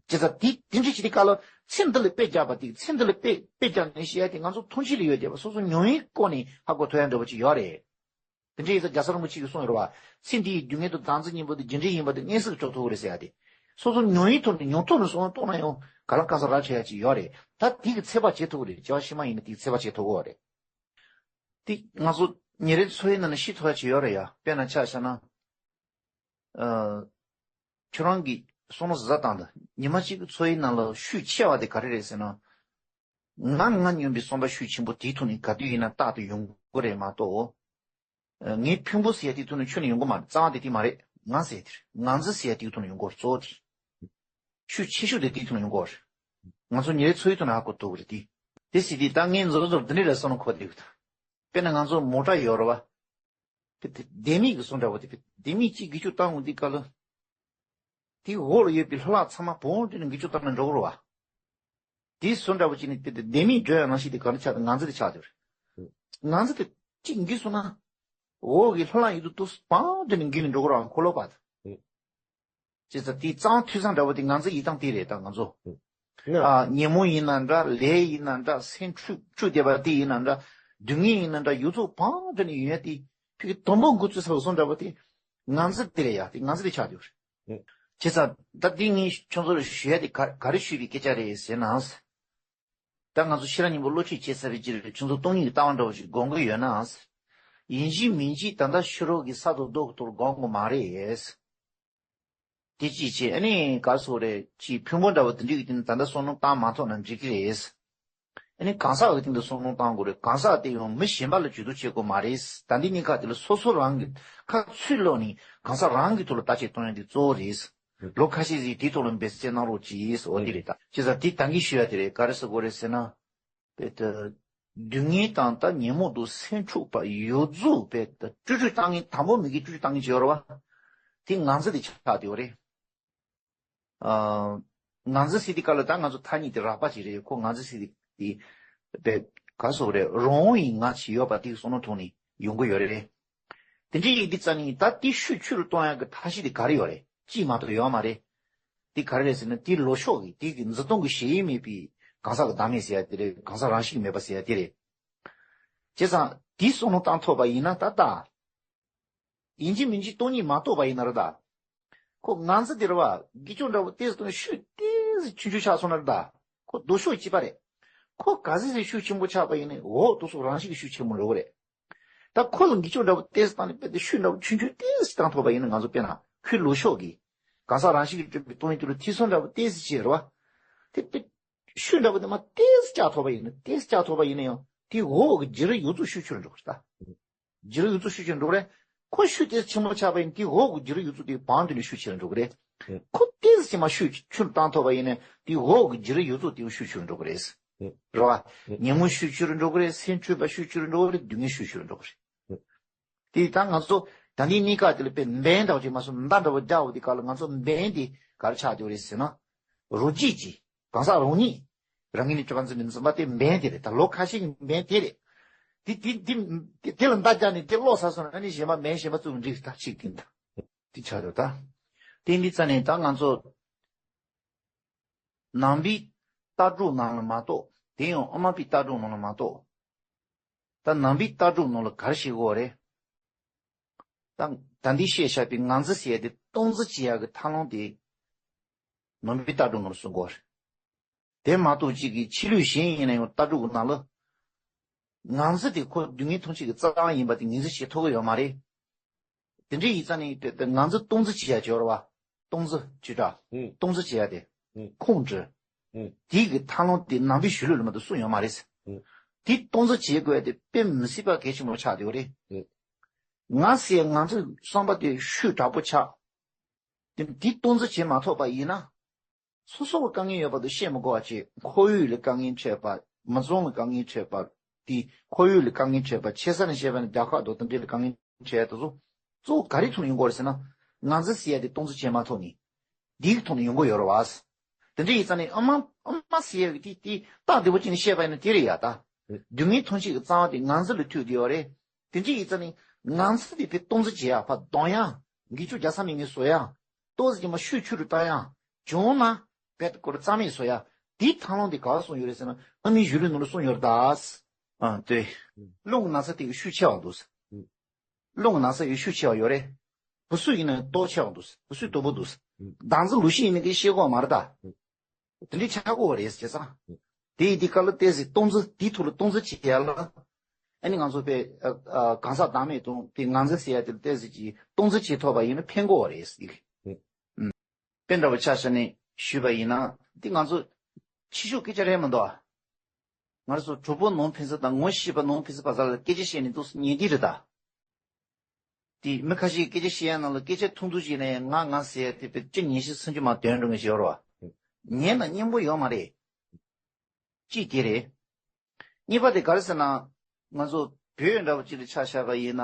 ཙང་དེ་དེ་འདྲ་བྱེད་དུས་སྐབས་ལ་ཚེ་འདི་ལ་དཔེ་བརྒྱབ་པ་དེ། ཚེ་འདི་ལ་དཔེ་དཔེ་བརྒྱབ་ནས་བཤད་ཡ་དེ་ང་ཚོ་མཐོང་ཆོས་ལ་ཡོད་བསྡད་པ། སོ་སོ་མྱོང་བའི་སྒོ་ནས་ཧ་གོ་ཐུབ་ཡ་འདྲ་བོ་ཅིག་ཡོད་རེད། དེ་འདྲ་ཡིན་ཙང་རྒྱལ་ཚབ་རིན་པོ་ཆེ་གིས་གསུངས་ཡོད་རེད་བ། ཚེ་འདི་ཡི་སྡུག་བསྔལ་དང་བདག་འཛིན་གཉིས་པོ་དེ་རྒྱུ་འབྲས་ཡིན་པ་དེ་མངོན་གསལ་དུ་ཕྱོགས་ཐུབ་ཀྱི་རེད་ཟེར་ཡ་དེ། སོ་སོ་མྱོང་བའི་ཐོག་ནས་མྱོང་ཐོག་ནས་སོང་བ་རྟོགས་ན་ཡང་ག་ལ་གང་ཟག་ར་ཆེ་ཡ་ཅིག་ཡོད་རེད། ད་དེ་གི་ཚོད་དཔག་བྱེད་ཐུབ་ཀྱི་རེད། སྐྱེ་བ་ཕྱི་མ་ཡིན་ན་དེ་གི་ཚོད་དཔག་བྱེད་ཐུབ་ཀྱི་ཡོད་རེད། དེ་ང་ཚོ་ཉིན་རེའི་འཚོ་བའི་ནང་ནས་ཤེས་ཐུབ་ཡ་ཅིག་ཡོད་རེད་ཡ། དཔེར་ན་ཆ་བཞག་ན། ཨ། ཁྱོད་རང་གིས་བསམ་བློ་ཟ་བཏང་དང་། ཉི་མ་གཅིག་གི་འཚོ་བའི་ནང་ལ་ཤུགས་ཆེ་བ་དེ་ག་རེ་རེད་ཟེར་ན། ང་ང་སྙམ་པའི་བསམ་པ་ཤུགས་ཆེན་པོ་དེའི་ཐོག་ནས་ག་དུས་ཡིན་ན་རྟག་ཏུ་ཡོང་གི་རེད་མ་གཏོགས། ངའི་ཕུང་པོ་ཟེར་ཡ་དེའི་ཐོག་ནས་ཁྱོན་ནས་ཡོང་གི་མ་རེད། རྩ་བ་དེ་དེ་མ་རེད། ང་ཟེར་ཡ་དེ་རེད། ང་ཚོ་ཟེར་ཡ་དེའི་ཐོག་ནས་ཡོང་གི་རེད། གཙོ་བོ་དེ་རེད། ཤུགས་ཆེ་ཤོས་དེ་དེའི་ཐོག་ནས་ཡོང་གི་རེད། ང་ཚོ་ཉིན་རེའི་འཚོ་བའི་ཐོག་ནས་ཧ་གོ་ཐུབ་ཀྱི་རེད་དེ། དེ་ཟེར་དུས་ད་ངས་མཛུབ་མོ་འདི་འདྲ་རེད་བསམ་བློ་འཁོར་བསྡད་ཡོད་ད། དཔེར་ན་ང་ཚོ་མོ་ཊ་ཡོད་རེད་བ། དེ་དེ་ལྡེ་མིག་གི་བཟོ་འདྲ་བོ་དེ། དེ་ལྡེ་མིག་གཅིག་འགུལ་སྐྱོད་བཏང་འོང་དུས་སྐབས་ལ། དེའི་འོག་ལ་ཡོད་པའི་ལྷ་ལག་ཚང་མ་བོང་དེ་ནས་འགུལ་སྐྱོད་བཏང་ནས་འགྲོ་གི་རེད་བ། དེའི་བཟོ་འདྲ་བོ་ཅིག་ནི་དེ་དེ་ལྡེ་མིག་འགྲོ་ཡ་ནང་བཞིན་དེ་ག་རེ་ཆགས་འདུག་ང་ཚོ་དེ་ཆགས་འདུག་ང་ཚོ་དེ་གཅིག་འགུལ་སོང་ན། འོག་གི་ལྷ་ལག་ཡོད་དུས་དུས་བང་དེ་ནས་འགུལ་ནས་འགྲོ་གི་རེད་བ། འཁོར་ལོ་བ་དང་། བྱས་ཙང་དེའི་རྩ་བ་མཐུད་ས་འདྲ་བོ་དེ་ང་ཚོ་ཡིན་སྟངས་དེ་རེད་ད་ང་ཚོ། ཨ། ཉིན་མོ་ཡིན་ན་འདྲ། ལས་ཡིན་ན་འདྲ། སེམས་འཁྲུག་འཁྲུག་བསྡད་པ་དེ་ཡིན་ན་འདྲ། སྡུག་བསྔལ་ཡིན་ན་འདྲ། ཡོད་ཚད་བང་དེ་ནས་ཡོད་ཡ་དེ། ཕ་གི་དུམ་བུ་འགོ་ཚུགས་ས་བཟོ་འདྲ་བོ་དེ། ང་ཚོ་དེ་རེད་ཡ། དེ་ང་ཚོ་དེ་ཆགས་འདུག་བྱས་ཙང་ད་འདི་ངས་ཁྱོད་ཚོར་ཞུ་ཡ་དེ་ག་ག་རེ་ཞུས་པའི་སྐད་ཆ་རེད་ཟེར་ན། ད་ང་ཚོ་ཤེས་རབ་སྙིང་པོ་བློ་ཁྲིད་བྱེད་ཚར་བའི་རྗེས་ལ་ཁྱོད་ཚོ་སྟོང་ཉིད་ཀྱི་ལྟ་བ་འདྲ་བོ་ཞིག་སྒོམ་གྱི་ཡོད་ན། ཡིན་གཅིག་མིན་གཅིག་ད་ལྟ་ཕྱི་རོལ་གྱི་ས་དང་རྡོ་གི་ཐོག་ལ་སྒོམ་དགོས་མ་རེད། དེ་གཅིག་བྱས། ཨ་ནི་ག་རེ་ཟེར་དགོས་རེད། ཅིག་ཕུང་པོ་འདྲ་བོ་དེ་འདྲ་གི་དེ་ནི་ད་ལྟ་བསམ་བློ་བཏང་མ་ཐུབ་ན་འགྲིག་གི་རེད། ཨ་ནི་གང་ཟག་གི་སྟེང་དུ་བསམ་བློ་བཏང་དགོས་རེད། གང་ཟག་དེ་ཡང་མི་གཞན་པ་ལ་ཇུས་གཏོགས་བྱེད་དགོས་མ་རེད། ད་འདི་གནས་སྐབས་དེ་ལ་སོ་སོ་རང་གི་ཁ་ཚུར་སློག་ནས་གང་ཟག་རང་གི་ཐོག་ལ་བརྟག་དཔྱད་གཏོང་ཡ་དེ་གཙོ་བོ་རེད། ལོ་ཁ་ཤས་ཤིག་དེའི་ཐོག་ལ་འབད་བརྩོན་གནང་རོགས་གྱིས་ཟེར་བ་དེ་རེད་ད། བྱས་ཙང་དེ་ད་གིན་ཞུ་ཡ་དེ་རེད། ག་རེ་ཟེར་དགོས་རེད་ཟེར་ན། དཔེ་ད། སྡུག་བསྔལ་དང་ད་ཉོན་མོངས་དང་སེམས་འཁྲུགས་པ་ཡོད་རྫུ་དཔེ་ད་སྤྲོས་བྲལ་བཏང་མཁན་དང་པོ་མི་དགེ་སྤྲོས་བྲལ་བཏང་མཁན་ཅིག་ཡོད་རེད་བ། དེ་ངང་ཚུལ་དེ་ཆགས་བསྡད་ཡོད་རེད། ཨ། ངང་ཚུལ་ཟེར་དུས་སྐབས་ལ་ད་ང་ཚོ་ཐ་སྙད་དེ་རགས་པ་ཅིག་རེད། ཁོ་ངང་ཚུལ་ཟེར་དུས་དེ་དཔེ་ག་ཟེར་དགོས་རེད། རང་དབང་གི་ངང་ཅིག་ཡོད་པ་དེ་བསམ་བློ་ཐོངས་ནས་ཡོང་གི་ཡོད་རེད། དེ་འདྲ་ཡིན་དུས་ཙང་ནི་ད་དེ་ཤུགས་ཆེ་རུ་གཏོང་ཡག་གི་ཐབས་ཤེས་དེ་ག་རེ་ཡོད་རེད། གཅིག་མ་གཏོགས་ཡོད་མ་རེད། དེ་ག་རེ་རེད་ཟེར་ན་དེ་ལོག་ཕྱོགས་ཀྱི་དེ་གི་འཛིན་སྟངས་ཀྱི་གཞལ་ཡས་མེད་པའི་གང་ཟག་གི་བདག་མེད་ཟེར་ཡ་དེ་རེད། གང་ཟག་རང་བཞིན་གྱིས་མེད་པ་ཟེར་ཡ་དེ་རེད། བྱས་ཙང་དེ་བསམ་བློ་བཏང་ཐུབ་པ་ཡིན་ན་ད་ལྟ། ཡིན་གཅིག་མིན་གཅིག་སྟོང་ཉིད་མ་རྟོགས་པ་ཡིན་ན་རེད་ད། ཁོ་ངང་ཚུལ་དེ་རེད་བ། དགེ་སྦྱོང་འདྲ་བོ་ཏོག་ཙམ་བཏང་ཤུགས་ཏོག་ཙམ་ཆུང་ཆུང་ཆགས་སོང་ན་རེད་ད། ཁོ་ལྡོག་ཕྱོགས་གཅིག་པ་རེད། ཁོ་ག་ཚོད་ཅིག་ཤུགས་ཆེན་པོ་ཆགས་པ་ཡིན་ནའི་འོག་ཏོག་ཙམ་རང་བཞིན་གྱི་ཤུགས་ཆེན་པོ་འགྲོ་གི་རེད། ད་ཁོ་ལ་དགེ་སྦྱོང་འདྲ་བོ་ཏོག་ཙམ་བཏང་ནས་དཔེ་དེ་ཤུགས་འདྲ་བོ་ཆུང་ཆུང་ཏོག་ཙམ་བཏང་ཐུབ་པ་ཡིན་ན། ང་ཚོ་དཔེར་ན་ཁོའི་ལྡོག་ཕྱོགས་ཀྱི་གང་ཟག་རང་བཞིན་གྱིས་གྲུབ་པའི་སྟོང་ཉིད་དེ་ལ་ཐེ་ཚོམ་འདྲ་བོ་ཏོག་ཙམ་ཅིག་རེད་བ། དེ་དཔེ་ཤུགས་འདྲ་བོ་དེ་མར་ཏོག་ཙམ་བཅག་ཐུབ་པ་ཡིན་ན། ཏོག་ཙམ་བཅག་ཐུབ་པ་ཡིན་ན་ཡང་དེའི་འོག་གི་བརྗེ་རེས་ཡོད་ཚད་ཤུགས་ཆེ་རུ་འགྲོ་གི་རེད་ད། བརྗེ་རེས་ཡོད་ཚད་ཤུགས་ཆེ་རུ་འགྲོ་གི་རེད། ཁོ་ཤུགས་ཏོག་ཙམ་ཆེན་པོ་ཆགས་པ་ཡིན་ན་དེའི་འོག་གི་བརྗེ་རེས་ཡོད་ཚད་དེ་བང་དུ་ནས་ཤུགས་ཆེ་རུ་འགྲོ་གི་རེད། ཨེ། ཁོ་ཏོག་ཙམ་ཅིག་མར་ཤུགས་ཆུང་བཏང་ཐུབ་པ་ཡིན་ན་དེའི་འོག་གི་བརྗེ་རེས་ཡོད་ཚད་དེ་ཤུགས་ཆེ་རུ་འགྲོ་གི་རེད། ཨེ། རེད་བ། ཨེ། ཉོན་མོངས་ཤུགས་ཆེ་རུ་འགྲོ་གི་རེད། སེམས་འཁྲུགས་པ་ཤུགས་ཆེ་རུ་འགྲོ་གི་རེད། སྡུག་བསྔལ་ཤུགས་ཆེ་རུ་འགྲོ་གི་རེད། ཨེ། དེ་ད་ང་ཚོ་ད་ནི་གནས་སྐབས་དེ་ལ་དཔེ་འབེན་འདྲ་བོ་ཅིག་མ་སོང་མདའ་འདྲ་བོ་རྒྱག་པ་དེ་ག་ལ་ང་ཚོ་འབེན་དེ་ག་རེ་ཆགས་བསྡད་ཡོད་རེད་ཟེར་ན། རོ་གཅིག་གི་གང་ཟག་རང་ཉིད། རང་ཉིད་ནི་གྲུབ་པ་འཛིན་པའི་འཛིན་པ་དེ་འབེན་དེ་རེད། ད་ལོ་ཁ་ཤས་ཀྱི་འབེན་དེ་རེད། དེ་དེ་དེ་དེ་ལ་མདའ་རྒྱག་ནས་དེ་ལོག་ཚར་སོང་ན་ཨ་ནི་གཞན་པ་འབེན་གཞན་པ་བཙུགས་འགྲིག་ད་གཅིག་དེ་འདྲ། དེ་ཆགས་འདུག་ད། དེ་འདི་རྩ་ནས་ད་ང་ཚོ་ནང་པའི་ལྟ་གྲུབ་ནང་ལ་མ་གཏོགས། དེ་ཡང་དབུ་མ་པའི་ལྟ་གྲུབ་ནང་ལ་མ་གཏོགས། ད་ནང་པའི་ལྟ་གྲུབ་ནང་ལ་ག་རེ་བཤད་ཀྱི་ཡོད་རེད། ད་ད་འདི་བཤད་བཞག་པའི་ངང་ཚུལ་ཟེར་ཡ་དེ་སྟོང་ཚུལ་བྱེད་ཡ་གི་ཐབས་ལམ་དེ་ནང་པའི་ལྟ་གྲུབ་ནང་ལ་གསུང་གི་ཡོད་རེད། དེ་མ་གཏོགས་གཅིག་གིས་ཕྱི་ལུགས་གཞན་ཡིན་ན་ཡང་ལྟ་གྲུབ་ཀྱི་ནང་ལ། ངང་ཚུལ་དེ་ཁོ་སྡུག་བསྔལ་མཐོང་བྱེད་ཀྱི་རྩ་བ་ཡིན་པ་དེ་ངེས་འཛིན་བྱེད་ཐུབ་ཀྱི་ཡོད་མ་རེད། དེ་འདྲའི་ཡིན་ཙང་ནི་དེ་དེ་ངང་ཚུལ་སྟོང་ཚུལ་བྱེད་ཡ་བྱེད་ར་བ། སྟོང་ཚུལ་བྱེད་འདྲ། ཨུ། སྟོང་ཚུལ་བྱེད་ཡ་དེ། ཨུ། ཁུངས་འདྲི། ཨུ། དེའི་གི་ཐབས་ལམ་དེ་ནང་པའི་གཞུང་ལུགས་ལ་མ་གཏོགས་གསུངས་ཡོད་མ་རེད། ཨུ། དེ་སྟོང་ཚུལ་བྱེད་དགོས་ཡ་དེ་དཔེ་མི་སྲིད་པ་གལ་ཆེན་པོ་ཆགས་བསྡད་ཡོད་རེད། ཨུ། ང་ཟེར་ཡ་ངང་ཚུལ་བསམ་པ་དེ་ཤུགས་དྲག་པོ་ཆགས། དེ་དེ་སྟོང་ཚུལ་བྱེད་མ་ཐུབ་པ་ཡིན་ན། སོ་སོ་ལ་དཀའ་ངལ་ཡོད་པ་དེ་བཤད་མི་དགོས་པ་བྱས། ཁོར་ཡུག་ལ་དཀའ་ངལ་འཕྲད་པ། མི་ཚང་ལ་དཀའ་ངལ་འཕྲད་པ། དེ་ཁོར་ཡུག་ལ་དཀའ་ངལ་འཕྲད་པ། ཆེ་ས་ནས་བཤད་པ་ན་རྒྱལ་ཁབ་དང་དེ་འདྲ་ལ་དཀའ་ངལ་འཕྲད་ཡ་དེ་ཚོ་གཙོ་བོ་ག་རེའི་ཐོག་ནས་ཡོང་གི་ཡོད་རེད་ཟེར་ན། ངང་ཚུལ་ཟེར་ཡ་དེ་སྟོང་ཚུལ་བྱེད་མ་ཐུབ་ནས། འདིའི་ཐོག་ནས་ཡོང་གི་ཡོད་རེད་བ། དེ་འདྲ་ཡིན་ཙང་ནས་དབུ་མ་དབུ་མ་ཟེར་ཡ་གི་དེ་དེ་སྟངས་བདེ་པོ་ཅིག་ནས་བཤད་པ་ཡིན་ན་དེ་རེད་ཡ་ད། སྡུག་བསྔལ་མཐོང་བྱེད་ཀྱི་རྩ་བ་དེ་ངང་ཚུལ་ལ་ཐུག་བསྡད་ཡོད་རེད། དེ་འདྲ་ཡིན་ཙང་ནས་ངང་ཚུལ་དེ་དཔེ་སྟོང་ཚུལ་བྱེད་ཡ། ཕར་གདོང་ཡ། འགུལ་སྐྱོད་རྒྱག་ས་མེད་མཁན་བཟོ་ཡ། ཏོག་ཙམ་གྱིས་མར་ཤུགས་ཆུང་རུ་བཏང་ཡ། བྱུང་ན་རྦད་དེ་ཁོ་རང་རྩ་མེད་བཟོ་ཡ། དེའི་ཐབས་ལམ་དེ་ག་པར་གསུངས་ཡོད་རེད་ཟེར་ན། དབུ་མའི་གཞུང་ལུགས་ནང་ལ་གསུངས་ཡོད་རེད་ད། ཨ་ལྟོས། རླུང་གི་ན་ཚ་དེ་གི་ཤུགས་ཆེ་བ་འདུག་ཟེར། རླུང་གི་ན་ཚ་ཡི་ཤུགས་ཆེ་བ་ཡོད་རེད། བུ་སུ་ཡིན་ན་སྟོབས་ཆེ་བ་འདུག་ཟེར། བུ་སུ་སྟོབས་པོ་འདུག་ཟེར། བདག་འཛིན་ལུགས་ཤིག་ཡིན་ན་གི་ཤེས་དགོས་མ་རེད་ད། དེ་འདྲའི་ཆགས་ཀྱི་ཡོད་རེད་བྱས་ཙང་། དེ་ཡི་དེ་ག་ལ་ཏོག་ཙམ་སྟོང་ཚུལ་དེའི་ཐོག་ལ་སྟོང་ཚུལ་བྱེད་ཡ་ལ། ཨ་ནི་ང་ཚོ་དཔེ་ཨ་ཨ་གང་ཟག་བདག་མེད་དང་དེ་ངང་ཚུལ་ཟེར་ཡ་དེ་ལ་ཏོག་ཙམ་ཅིག་སྟོང་ཚུལ་བྱེད་ཐུབ་པ་ཡིན་ན་ཕན་གྱི་ཡོད་རེད་ཟེར་གི། དཔེ་འདྲ་བོ་ཆ་བཞག་ནས་ཞུས་པ་ཡིན་ན་འདི་ང་ཚོ་ཕྱི་ཕྱོགས་སྐད་ཆ་རེད་མི་འདུག་ཨ། ང་ཚོ་གྲོགས་པོ་ནང་ཕན་ཚུན་དང་ངོ་ཤེས་པ་ནང་ཕན་ཚུན་བར་ལ་སྐད་ཆ་བཤད་ནས་འདུག་ཉན་གྱི་རེད་ད། དེ་མི་ཁ་ཤས་སྐད་ཆ་བཤད་ཡ་ནང་ལ་སྐད་ཆ་ཐུང་ཐུང་ཞིག་ནས་ང་ང་ཟེར་ཡ་དེ་དཔེ་བཅུ་ཉི་ཤུ་སུམ་ཅུ་མར་འདོན་འགྲོ་མཁན་ཞིག་ཡོད་རེད་བ། ཉན་ན་སྙན་པོ་ཡོད་མ་རེད། གཅིག་དེ་རེད། གཉིས་པ་དེ་ག་རེ་ཟེར་ན། ང་ཚོ་བོད་འདྲ་བོ་གཅིག་ལ་ཆ་བཞག་པ་ཡིན་ན།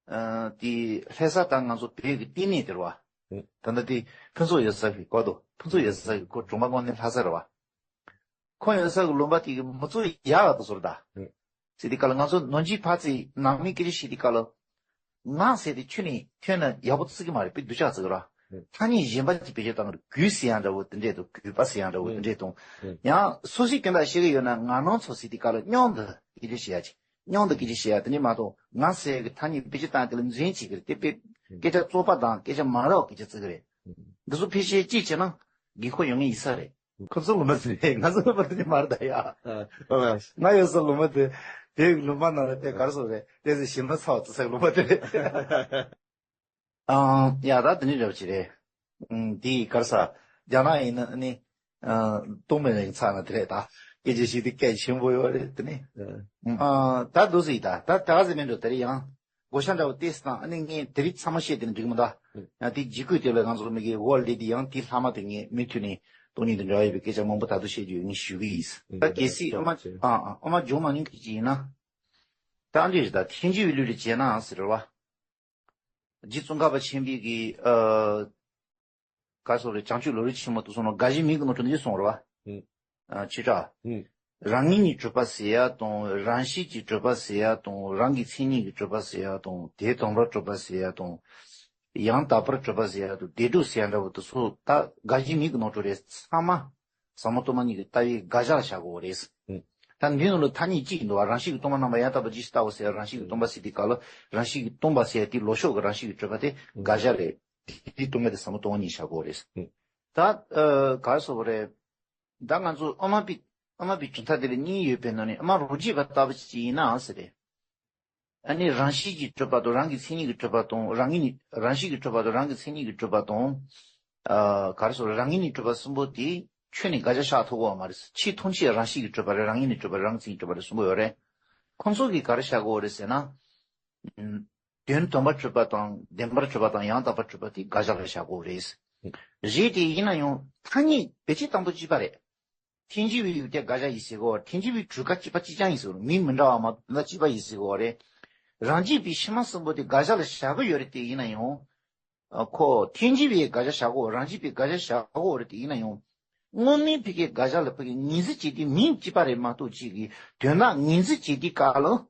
ཨ་དེ་ལྷ་ས་དང་ང་ཚོ་བོད་ཀྱི་བསྟི་གནས་དེ་རེད་བ། ད་ལྟ་དེ་ཕུན་ཚོགས་ཡོད་ས་གི་སྐོར་དུ་ཕུན་ཚོགས་ཡོད་ས་གི་སྐོར་གྲོང་པ་དངོས་གནས་ལྷ་ས་རེད་བ། ཁོང་ཡོད་ས་གི་ལུང་པ་དེ་གི་མི་ཚོ་ཡག་ག་དུ་ཟེར་ད། ཟེར་དུས་སྐབས་ལ་ང་ཚོ་ནང་ཆོས་ཕར་ཚུར་ནང་མི་སྐད་ཆ་བཤད་དུས་སྐབས་ལ། ང་ཟེར་དེ་ཁྱོན་ནས་ཐོན་ན་ཡག་པོ་བརྩི་གི་མ་རེད། དཔེ་སྡུག་ཅག་བརྩི་གི་ར། ཐ་སྙད་གཞན་པ་ཅིག་བེད་སྤྱོད་བཏང་གི་རེད། གུས་ཟེར་ཡ་འདྲ་བོ་དེ་འདྲས་དང་། གུས་པ་ཟེར་ཡ་འདྲ་བོ་དེ་འདྲས་དང་། ཡང་སོ་སོའི་དོན་དག་ཤེས་ཀྱི་ཡོད་ན་ང་རང་ཚོ་ཟེར་དུས་སྐབས་ལ་སྙིང་དུ་སྐད་ཆ་བཤད་ཡ་ཅིག་སྙིང་དུ་སྐད་ཆ་བཤད་ཡ་དེ་འདྲས་མ་གཏོགས། ང་ཟེར་ཡ་གི་ཐ་སྙད་བེད་སྤྱོད་བཏང་དེ་ལ་འཛེམ་བྱེད་ཀྱི་རེད། དེ་དཔེ་སྐད་ཆ་བཙོག་པ་དང་སྐད་ཆ་མ་རབས་སྐད་ཆ་བརྩི་གི་རེད། འདི་ཚོ་ཕལ་ཆེར་གཅིག་བྱས་ན་དགོས་མཁོ་ཡོད་མཁན་ཡིན་ས་རེད། ཁོ་ཚོ་ལུང་པ་དེ་རེད། ང་ཚོ་ལུང་པ་དེ་མ་རེད་ད་ཡ། ང་ཡོད་ས་ལུང་པ་དེ། དེ་ལུང་པ་ནང་ལ་དེ་ག་རེ་ཟེར་རེད། དེ་ཚོ་ཞིམ་པ་ཚ་བ་བརྩི་ས་ལུང་པ་དེ་རེད། ཨང་། ཡ་ད་དེ་ནི་རབ་ཅི་རེད། ཨང་། དེ་ག་རེ་ཟ། རྒྱ་ནག་ཡིན་ན་ནི། ཨང་། ཏུང་མེ་རེང་ཚ་ན་དེ་རེད་ད། སྐད་ཆ་བཤད་དེ་སྐད་ཆེན་པོ་ཡོད་རེད་དེ་ནི། ཨང་། ད་འདུག་ཟེར་ད། ད་ད་ག་ཟེར་མིན་འགྲོ་དེ་རེད་ཡང་། བགོ་བཤའ་འདྲ་བོ་ཏེས་དང་ཨ་ནི་ངས་དེ་རིགས་ཚང་མ་བཤད་དེ་ནི་འགྲིག་མི་འདུག་ཡང་དེ་ལྗིད་ཁོག་དེ་ལ་ང་ཚོ་མི་གི་འོ་ལེ་དེ་ཡང་དེ་ལྷག་མ་དེ་ངས་མུ་མཐུད་ནས་སྟོང་ཉིད་དང་འབྲེལ་བ་ཡོད་པའི་སྐད་ཆ་མང་པོ་ད་དུང་བཤད་རྒྱུ་ཡོད་ངས་ཞུ་གི་ཡིན། ད་གལ་སྲིད་ཨ་མ་ཨ་ཨ་མ་འཇོག་མ་མྱོང་མཁན་ཅིག་ཡིན་ན། ད་འདི་རེད། ད་ཐལ་འགྱུར་བའི་ལུགས་ལ་བྱས་ན་ཟེར་བ། རྗེ་ཙོང་ཁ་པ་ཆེན་པོའི་གི་ཨ། ག་སོགས་རེད། བྱང་ཆུབ་ལམ་རིམ་ཆེན་མོ་དུ་སོང་ནོ་དགའ་བཞི་མིང་གི་ནོར་བུ་འདི་སོང་རེད་བ། ཨ་ཆོས་གྲགས། རང་ངོས་ནས་གྲུབ་པ་ཟེར་ཡ་དང་རང་བཞིན་གྱིས་གྲུབ་པ་ཟེར་ཡ་དང་རང་གི་མཚན་ཉིད་ཀྱིས་གྲུབ་པ་ཟེར་ཡ་དང་དེ་དམ་པར་གྲུབ་པ་ཟེར་ཡ་དང་ཡང་དག་པར་གྲུབ་པ་ཟེར་ཡ་དང་བདེ་སྡུག་ཟེར་ཡ་འདྲ་བོ་དུ་སོགས་ད་དགའ་བཞི་མིང་གི་ནོར་བུ་རེད། ཚང་མ་ཟབ་མོ་སྟོང་པ་ཉིད་ཀྱི་ལྟ་བའི་དགག་བྱ་ལ་བཞག་དགོས་རེད། ད་འདི་ནང་ལ་ཐ་སྙད་གཅིག་འདུག་བ། རང་བཞིན་གྱིས་སྟོང་པ་རྣམ་པ་ཡང་དག་པར་ཇི་ལྟ་བ་ཟེར་ཡ་རང་བཞིན་གྱིས་སྟོང་པ་ཟེར་དུས་སྐབས་ལ་རང་བཞིན་གྱིས་སྟོང་པ་ཟེར་ཡ་དེ་ལོགས་ཕྱོགས་ཀྱི་རང་བཞིན་གྱིས་གྲུབ་པ་དེ་དགག་བྱ་རེད། དེ་སྟོང་པ་དེ་ཟབ་མོ་སྟོང་པ་ཉིད་བཞག་དགོས་རེད། ད་ཨ་ག་རེ་ཟེར་དགོས་རེད། ད་ང་ཚོ་ཨ་མ་པའི་ཨ་མ་པའི་གྲུབ་མཐའ་དེ་ལ་གཉིས་ཡོད་པའི་ནང་ནས་ཨ་མ་རོ་གཅིག་པ་ལྟ་བུ་ཅིག་ཡིན་ནའང་ཟེར་རེད། ཨ་ནི་རང་བཞིན་གྱིས་གྲུབ་པ་དང་རང་གི་མཚན་ཉིད་ཀྱིས་གྲུབ་པ་དང་རང་ངོས་ནས་རང་བཞིན་གྱིས་གྲུབ་པ་དང་རང་གི་མཚན་ཉིད་ཀྱིས་གྲུབ་པ་དང་། ཨ་ག་རེ་ཟེར་རང་ངོས་ནས་གྲུབ་པ་གསུམ་པོ་དེ་ཁྱོན་ནས་དགག་བྱ་བཞག་ཐུབ་ཀྱི་ཡོད་མ་རེད། ཆེས་མཐོང་ཆེས་རང་བཞིན་གྱིས་གྲུབ་པ་རེད། རང་ངོས་ནས་གྲུབ་པ་རང་གི་མཚན་ཉིད་གྲུབ་པ་རེད་གསུམ་པོ་ཡོད་རེད། ཁོང་ཚོ་གིས་ག་རེ་བྱ་དགོས་རེད་ཟེར་ན། དོན་དམ་པར་གྲུབ་པ་དང་བདེན་པར་གྲུབ་པ་དང་ཡང་དག་པར་གྲུབ་པ་དེ་དགག་བྱ་ལ་བཞག་དགོས་རེད། རེད་དེ་ཡིན་ན་ཡང་ཐ་སྙད་བེད་སྤྱོད་བཏང་དུས་གཅིག་པ་རེད། ཐལ་འགྱུར་བའི་ཡུལ་དེ་དགག་བྱ་ཡིན་ཟེར་གོ། ཐལ་འགྱུར་བའི་གྲུ་ཁ་གཅིག་པ་གཅིག་རྐྱང་ཡིན་ཟེར་གོ། མིང་མི་འདྲ་བ་མ་གཏོགས་གཅིག་པ་ཡིན་ཟེར་གོ་རེད། རང་རྒྱུད་པའི་ཕྱི་མ་གསུམ་པོ་དེ་དགག་བྱ་ལ་བཞག་གི་ཡོད་རེད་དེ་ཡིན་ན་ཡང་། ཁོ་ཐལ་འགྱུར་བའི་དགག་བྱ་བཞག་གོ། རང་རྒྱུད་པའི་དགག་བྱ་བཞག་གོ་རེད་དེ་ཡིན་ན་ཡང་། དངོས་མིང་ཕ་གིའི་དགག་བྱ་ལ་ཕ་གི་ངོས་འཛིན་བྱེད་དུས་མིང་གཅིག་པ་རེད་མ་གཏོགས་གཅིག་གི་དོན་དག་ངོས་འཛིན་བྱེད་དུས་སྐབས་ལ།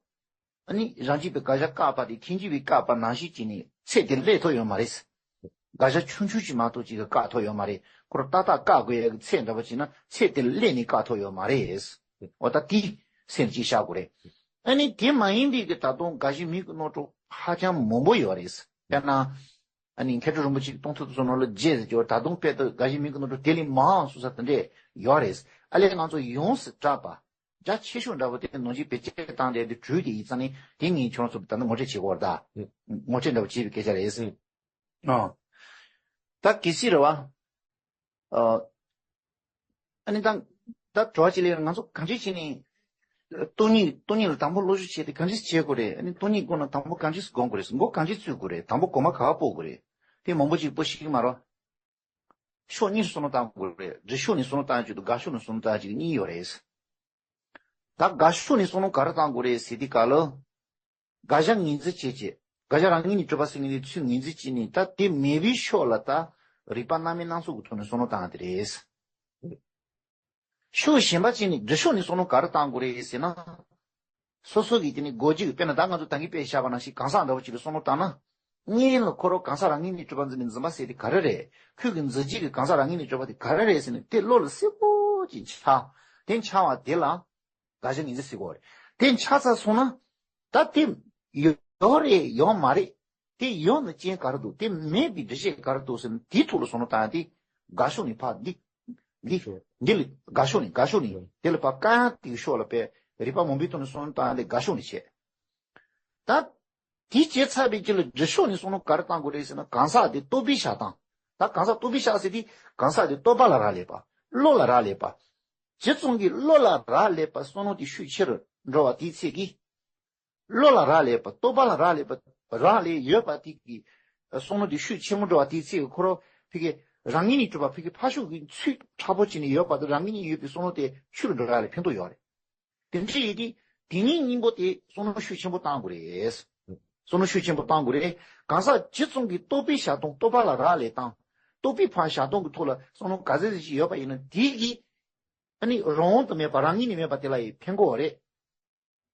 ཨ་ནི་རང་རྒྱུད་པའི་དགག་བྱ་བཀག་པ་དེ་ཐལ་འགྱུར་བའི་བཀག་པ་ནང་བཞིན་བྱས་ནས་ཚད་དེ་སླེབས་ཐུབ་ཡོད་མ་རེད། དགག་བྱ་ཆུང་ཆུང་ཅིག་མ་གཏོགས་ཅིག་གིས་བཀག་ཐུབ་ཡོད་མ་རེད། ཁོ་རང་ཏག་ཏག་བཀག་དགོས་ཡ་གི་ཚད་འདྲ་པོ་བྱས་ན་ཚད་དེ་སླེབས་ནས་བཀག་ཐུབ་ཡོད་མ་རེད། འོ་ད་དེ་སེམས་ཀྱིས་བཞག་དགོས་རེད། ཨ་ནི་དེ་མ་ཡིན་པའི་གི་ད་དུང་དགག་བྱའི་མིང་གི་ནོར་འཁྲུལ་ཧ་ཅང་མང་པོ་ཡོད་རེད། དཔེར་ན། ཨ་ནི་མཁས་གྲུབ་རིན་པོ་ཆེའི་གཏོང་ཐུབ་སོ་ནོ་ལ་རྗེས་ཟེར་གྱི་བ་ད་དུང་དཔེ་ལྟ་དགག་བྱའི་མིང་གི་ནོར་འཁྲུལ་དེ་ལས་མང་སུ་ས་དེ་འདྲས་ཡོད་རེད། ཨ་ལས་ང་ཚོ་ཡོངས་སུ་གྲགས་པ། རྒྱ་ཆེ་ཤོས་འདྲ་པོ་དེ་ནང་བཞིན་བེད་སྤྱོད་བཏང་དེ་དེ་གྲོས་དེ་ཡིག་ཚང་ནི་དེ་ངས་ཁྱོད་རང་ཚོ་ད་ནི་ངོ་སྤྲོད་བྱེད་དགོས་རེད་ད། ངོ་སྤྲོད་འདྲ་པོ་བྱེད་པའི་སྐད་ཆ་རེད། ཨ། ད་གལ་སྲིད་རེད་བ། ཨ། ཨ་ནི་ད་ད་དྲི་བ་ཅིག་ལས་ང་ཚོ་གང་ཅི་བྱས་ནས། སྟོང་ཉིད་སྟོང་ཉིད་ལ་དང་པོ་བློ་ཞུགས་བྱས་ཏེ་གང་ཅི་བྱེད་དགོས་རེད། ཨ་ནི་སྟོང་ཉིད་སྒོམ་ན་དང་པོ་གང་ཅི་སྒོམ་དགོས་རེད། མགོ་གང་ཅི་ཚོས་དགོས་རེད། དང་པོ་མགོ་མ་ག་པ་སྤོ་དགོས་རེད། དེ་མང་པོ་ཅིག་སྤོ་ཤེས་ཀྱི་མ་རེད། ཕྱོགས་གཉིས་སུ་བསམ་བློ་བཏང་དགོས་རེད། སྒྲུབ་ཕྱོགས་ནས་བསམ་བློ་བཏང་ཡ་གཅིག་དང་དགག་ཕྱོགས་ནས་བསམ་བློ་བཏང་ཡ་གཅིག་གཉིས་ཡོད་རེད། ད་དགག་ཕྱོགས་ནས་བསམ་བློ་ག་རེ་བཏང་དགོས་རེད་ཟེར་དུས་སྐབས་ལ། དགག་བྱ་ངོས་འཛིན་བྱེད་ཅེས། དགག་བྱ་རང་ངོས་ནས་གྲུབ་པ་ཟེར་མཁན་དེ་ཚུར་ངོས་འཛིན་བྱས་ནས་ད་དེ་མེད་པའི་ཕྱོགས་ལ་ད་རིགས་པ་སྣ་མིན་སྣ་ཚོགས་ཀྱི་ཐོག་ནས་བསམ་བློ་བཏང་ཡ་དེ་རེད། ཕྱོགས་གཞན་པ་ཅིག་ནས་སྒྲུབ་ཕྱོགས་ནས་བསམ་བློ་ག་རེ་བཏང་དགོས་རེད་ཟེར་ན། སོ་སོ་གི་དེ་ནི་སྒོ་འབྱེད་ཀྱི་དཔེར་ན་ད་ང་ཚོ་ད་གིན་དཔེ་བཞག་པ་ནང་བཞིན་གང་ཟག་འདྲ་བོ་ཅིག་ལ་བསམ་བློ་བཏང་ན། སྔོན་ལ་ཁོ་རང་གང་ཟག་རང་ངོས་ནས་གྲུབ་པ་འཛིན་པའི་འཛིན་པ་ཟེར་དེ་ག་རེ་རེད། ཁོས་ཀྱི་འཛིན་བྱེད་ཀྱི་གང་ཟག་རང་ངོས་ནས་གྲུབ་པ་དེ་ག་རེ་རེད་ཟེར་ནས་དེ་བློ་ལ་གསལ་པོ་ཅིག་འཆར། དེ་འཆར་བ་དེ་ལ་དགག་བྱ་ངོས་འཛིན་ཟེར་དགོས་རེད། དེ་འཆར་ཚར་སོང་ན། ད་དེ་ཡོད་རེད་ཡོད་མ་རེད། དེ་ཡོད་ན་རྐྱེན་ག་རེ་འདུག་དེ་མེད་པའི་འགྲེལ་བཤད་ག་རེ་འདུག་ཟེར་ན་དེའི་ཐོག་ལ་བསམ་བློ་བཏང་ཡ་དེ་དགག་ཕྱོགས་ནས་ཕར་འདི། འདི། འདི་ལ་དགག་ཕྱོགས་ནས་དགག་ཕྱོགས་ནས་དེ་ལ་ཕར་བཀག་ཡ་དེ་གི་ཕྱོགས་ལ་དཔེ་རིགས་པ་མང་པོའི་ཐོག་ནས་བསམ་བློ་བཏང་ཡ་དེ་དགག་ཕྱོགས་ནས་བྱས། ད། དེ་བྱས་ཚར་བའི་རྗེས་ལ་སྒྲུབ་ཕྱོགས་ནས་བསམ་བློ་ག་རེ་བཏང་དགོས་རེད་ཟེར་ན་གང་ཟག་དེ་རྟོག་པའི་བྱ་སྟངས། ད་གང་ཟག་རྟོག་པའི་བྱ་ཟེར་དུས་གང་ཟག་དེ་རྟོག་པ་ལ་རག་ལས་པ། བློ་ལ་རག་ལས་པ། ཇི་ཙམ་གྱིས་བློ་ལ་རག་ལས་པ་བསམ་བློ་དེ་ཤུགས་ཆེ་རུ་འགྲོ་བ་དེའི་ཚད་ཀྱིས། བློ་ལ་རག་ལས་པ་རྟོག་པ་ལ་རག་ལས་པ་རག་ལས་ཡོད་པ་དེ་གི་བསམ་བློ་དེ་ཤུགས་ཆེན་པོ་འགྲོ་བ་དེའི་ཚད་ཀྱིས་ཁོ་རང་ཕ་གི་རང་ངོས་ནས་གྲུབ་པ་ཕ་གི་ཕར་ཕྱོགས་ཀྱི་ཚུལ་མཁྲེགས་པོ་བྱས་ནས་ཡོད་པ་དང་རང་ངོས་ནས་ཡོད་པའི་བསམ་བློ་དེ་ཆུ་རུ་འགྲོ་ཡ་ལ་ཕན་ཐོགས་ཡོད་རེད། དེ་འདྲ་ཡིན་དུས་དེ་ཉིད་སྙིང་པོ་དེ་བསམ་བློ་ཤུགས་ཆེན་པོ་བཏང་དགོས་རེད། བསམ་བློ་ཤུགས་ཆེན་པོ་བཏང་དགོས་རེད། གང་ཟག་ཇི་ཙམ་གྱིས་རྟོག་པའི་བྱ་སྟངས་རྟོག་པ་ལ་རག་ལས་སྟངས། རྟོག་པའི་ཕར་བྱ་སྟངས་ཀྱི་ཐོག་ལ་བསམ་བློ་ག་ཚད་ཅིག་ཡོད་པ་ཡིན་ན་དེ་གིས་ཨ་ནི་རང་དབང་དུ་མེད་པ་རང་ངོས་ནས་མེད་པ་དེ་ལ་ཡང་ཕན་གྱི་ཡོད་རེད།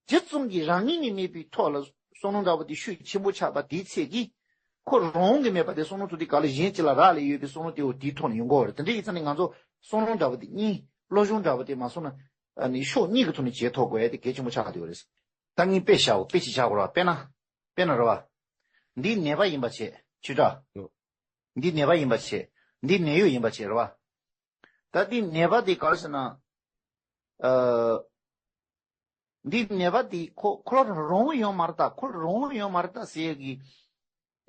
ཇི་ཙམ་གྱིས་རང་ངོས་ནས་མེད་པའི་ཐོག་ལ་བསམ་བློ་འདྲ་བོ་དེ་ཤུགས་ཆེན་པོ་ཆགས་པ་དེའི་ཚད་ཀྱིས་ཁོ་རང་དབང་གིས་མེད་པ་དེ་བསམ་བློ་ཐོག་དེ་ག་ལ་གཞན་གཅིག་ལ་རག་ལས་ཡོད་པའི་བསམ་བློ་དེ་འོ་དེའི་ཐོག་ནས་ཡོང་གི་ཡོད་རེད། དེ་འདྲ་ཡིན་ཙང་ནི་ང་ཚོ་བསམ་བློ་འདྲ་བོ་དེ་གཉིས་བློ་སྦྱོང་འདྲ་བོ་དེ་མ་སོང་ན་ཨ་ནི་ཕྱོགས་གཉིས་ཀྱི་ཐོག་ནས་བྱེད་ཐུབ་དགོས་ཡ་དེ་གལ་ཆེན་པོ་ཆགས་བསྡད་ཡོད་རེད། ད་ངས་དཔེ་བཞག་གོ་དཔེ་ཅིག་བཞག་གོ་ར་དཔེར་ན། དཔེར་ན་རེད་བ། འདི་ནད་པ་ཡིན་པ་བྱས་ཆོས་གྲགས། འདི་ནད་པ་ཡིན་པ་བྱས། འདི་ནད་གཡོག་ཡིན་པ་བྱས་རེད་བ། ད་འདི་ནད་པ་འདི་ག་རེ་ཟེར་ན། ཨ། འདི་ནད་པ་འདི་ཁོ་ཁོ་ལ་རང་དབང་ཡོད་མ་རེད་ད། ཁོ་ལ་རང་དབང་ཡོད་མ་རེད་ད་ཟེར་ཡས་ཀྱི།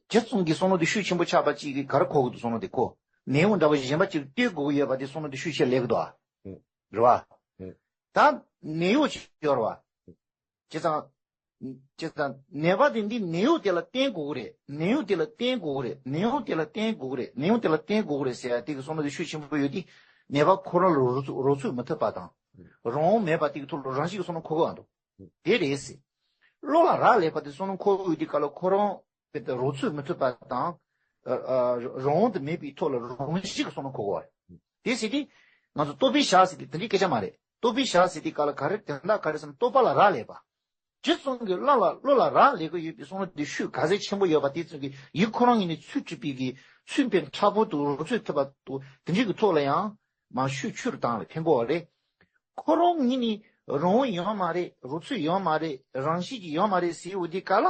ཇི་ཙམ་གྱི་བསམ་བློ་འདི་ཤུགས་ཆེན་པོ་ཆགས་པ་ཅིག་གིས་ག་རེ་གོ་གི་འདུག་བསམ་བློ་འདི་ཁོ། ནད་དབང་འདྲ་བོ་གཞན་པ་ཅིག་ལ་ལྟོས་དགོས་ཀྱི་ཡོད་པ་འདི་བསམ་བློ་འདི་ཤུགས་ཆེ་སླེབས་ཀྱི་འདུག་ཨ། རེད་བ། ད་ནད་གཡོག་ཅིག་ཡོད་རེད་བ། བྱས་ཙང་། ཅེས་དང་ནད་པ་དེ་འདི་ནད་གཡོག་དེ་ལ་བརྟེན་དགོས་ཀྱི་རེད། ནད་གཡོག་དེ་ལ་བརྟེན་དགོས་ཀྱི་རེད། ནད་གཡོག་དེ་ལ་བརྟེན་དགོས་ཀྱི་རེད། ནད་གཡོག་དེ་ལ་བརྟེན་དགོས་ཀྱི་རེད་ཟེར་ཡ་དེ་གི་བསམ་བློ་དེ་ཤུགས་ཆེན་པོ་ཡོད་དེ། ནད་པ་ཁོ་རང་ལ་རོགས་ཚུགས་རོགས་ཚུགས་མི་ཐུབ་པ་དང་། རང་དབང་མེད་པ་དེ་གི་ཐོག་ལ་རང་བཞིན་གྱི་བསམ་བློ་འཁོར་གི་འདུག་དེ་རེད་ཟེར། བློ་ལ་རག་ལས་པ་དེ་བསམ་བློ་འཁོར་ཡོད་དེ་ག་ལ་ཁོ་རང་དཔེ་དེ་རོགས་ཚུགས་མི་ཐུབ་པ་དང་། ཨ་ཨ་རང་དབང་དུ་མེད་པའི་ཐོག་ལ་རང་བཞིན་གྱི་བསམ་བློ་འཁོར་གི་རེད། དེ་ཟེར་དུས་ང་ཚོ་རྟོག་པའི་ཞག་ཟེར་དུས་དེ་འདྲའི་སྐད་ཆ་མ་རེད། རྟོག་པའི་ཞག་ཟེར་དུས་ག་ལ་ག་རེ་དོན་དག་ག་རེ་ཟེར་ན་རྟོག་པ་ལ་རག་ལས་པ། ཇི་ཙམ་གྱི་བློ་ལ་བློ་ལ་རག་ལས་ཀྱི་ཡོད་པའི་བསམ་བློ་དེ་ཤུགས་ག་ཚད་ཆེན་པོ་ཡོད་པ་དེ་ཙམ་གྱི་ཡིད་ཁོ་རང་ངོས་ནས་ཚུར་གྲུབ་པའི་གི་ཚུར་ཕན་མཁྲེགས་པོ་དང་རོགས་ཚུགས་ཐུབ་པ་དང་དེ་འདྲའི་གི་ཐོག་ལ་ཡང་མ་ཤུགས་ཆུ་རུ་བཏང་ལ་ཕན་གོ་བ་རེད། ཁོ་རང་ངོས་ནས་རང་དབང་ཡོད་མ་རེད། རོགས་ཚུགས་ཡོད་མ་རེད། རང་བཞིན་གྱིས་ཡོད་མ་རེད་ཟེར་ཡོད་དེ་ག་ལ།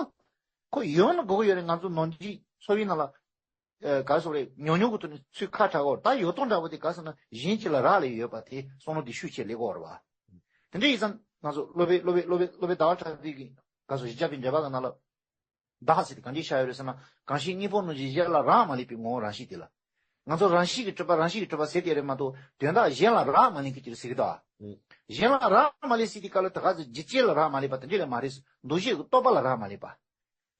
ཁོ་ཡོད་ན་དགོས་ཀྱི་ཡོད་རེད། ང་ཚོ་ནང་ཆོས་ཚོ་བའི་ནང་ལ། ཨ་ག་རེ་ཟེར་རེད། ཉུང་ཉུང་གི་ཐོག་ནས་ཚུར་ཁ་གྲག་གོ། ད་ཡོད་སྟངས་འདྲ་བོ་དེ་ག་ཟེར་ན་གཞན་གཅིག་ལ་རག་ལས་ཡོད་པ་དེ་བསམ་བློ་དེ་ཤུགས་ཆེ་སླེབས་ཀྱི་ཡོད་རེད་བ། དེ་འདྲ་ཡིན་ཙང་ང་ཚོ་སློབ་དཔོན་སློབ་དཔོན་སློབ་དཔོན་སློབ་དཔོན་ཟླ་བ་གྲགས་པའི་གི་ག་ཟེར་བཞི་བརྒྱ་པའི་འགྲེལ་པ་གི་ནང་ལ། བདག་ཟེར་དེ་གང་ཅི་བཞག་ཡོད་རེད་ཟེར་ན། གང་ཞིག་དངོས་པོ་རྣམས་ཀྱི་གཞན་ལ་རག་མ་ལས་པའི་ངོ་བོ་རང་བཞིན་དེ་ལ། ང་ཚོ་རང་བཞིན་གྱིས་གྲུབ་པ་རང་བཞིན་གྱིས་གྲུབ་པ་ཟེར་དེ་རེད་མ་གཏོགས་དོན་དག་གཞན་ལ་རག་མ་ལས་ཀྱི་ཅི་རེད་ཟེར་གི་འདུག་ཨ། ཨུ། གཞན་ལ་རག་མ་ལས་ཟེར་དེ་ག་ལ་ད་ག་ཚོད་འཇིག་རྟེན་ལ་རག་མ་ལས་པ་དེ་འདྲ་ལས་མ་རེད། འདུ་ཤེས་ཀྱི་རྟོག་པ་ལ་རག་མ་ལས་པ།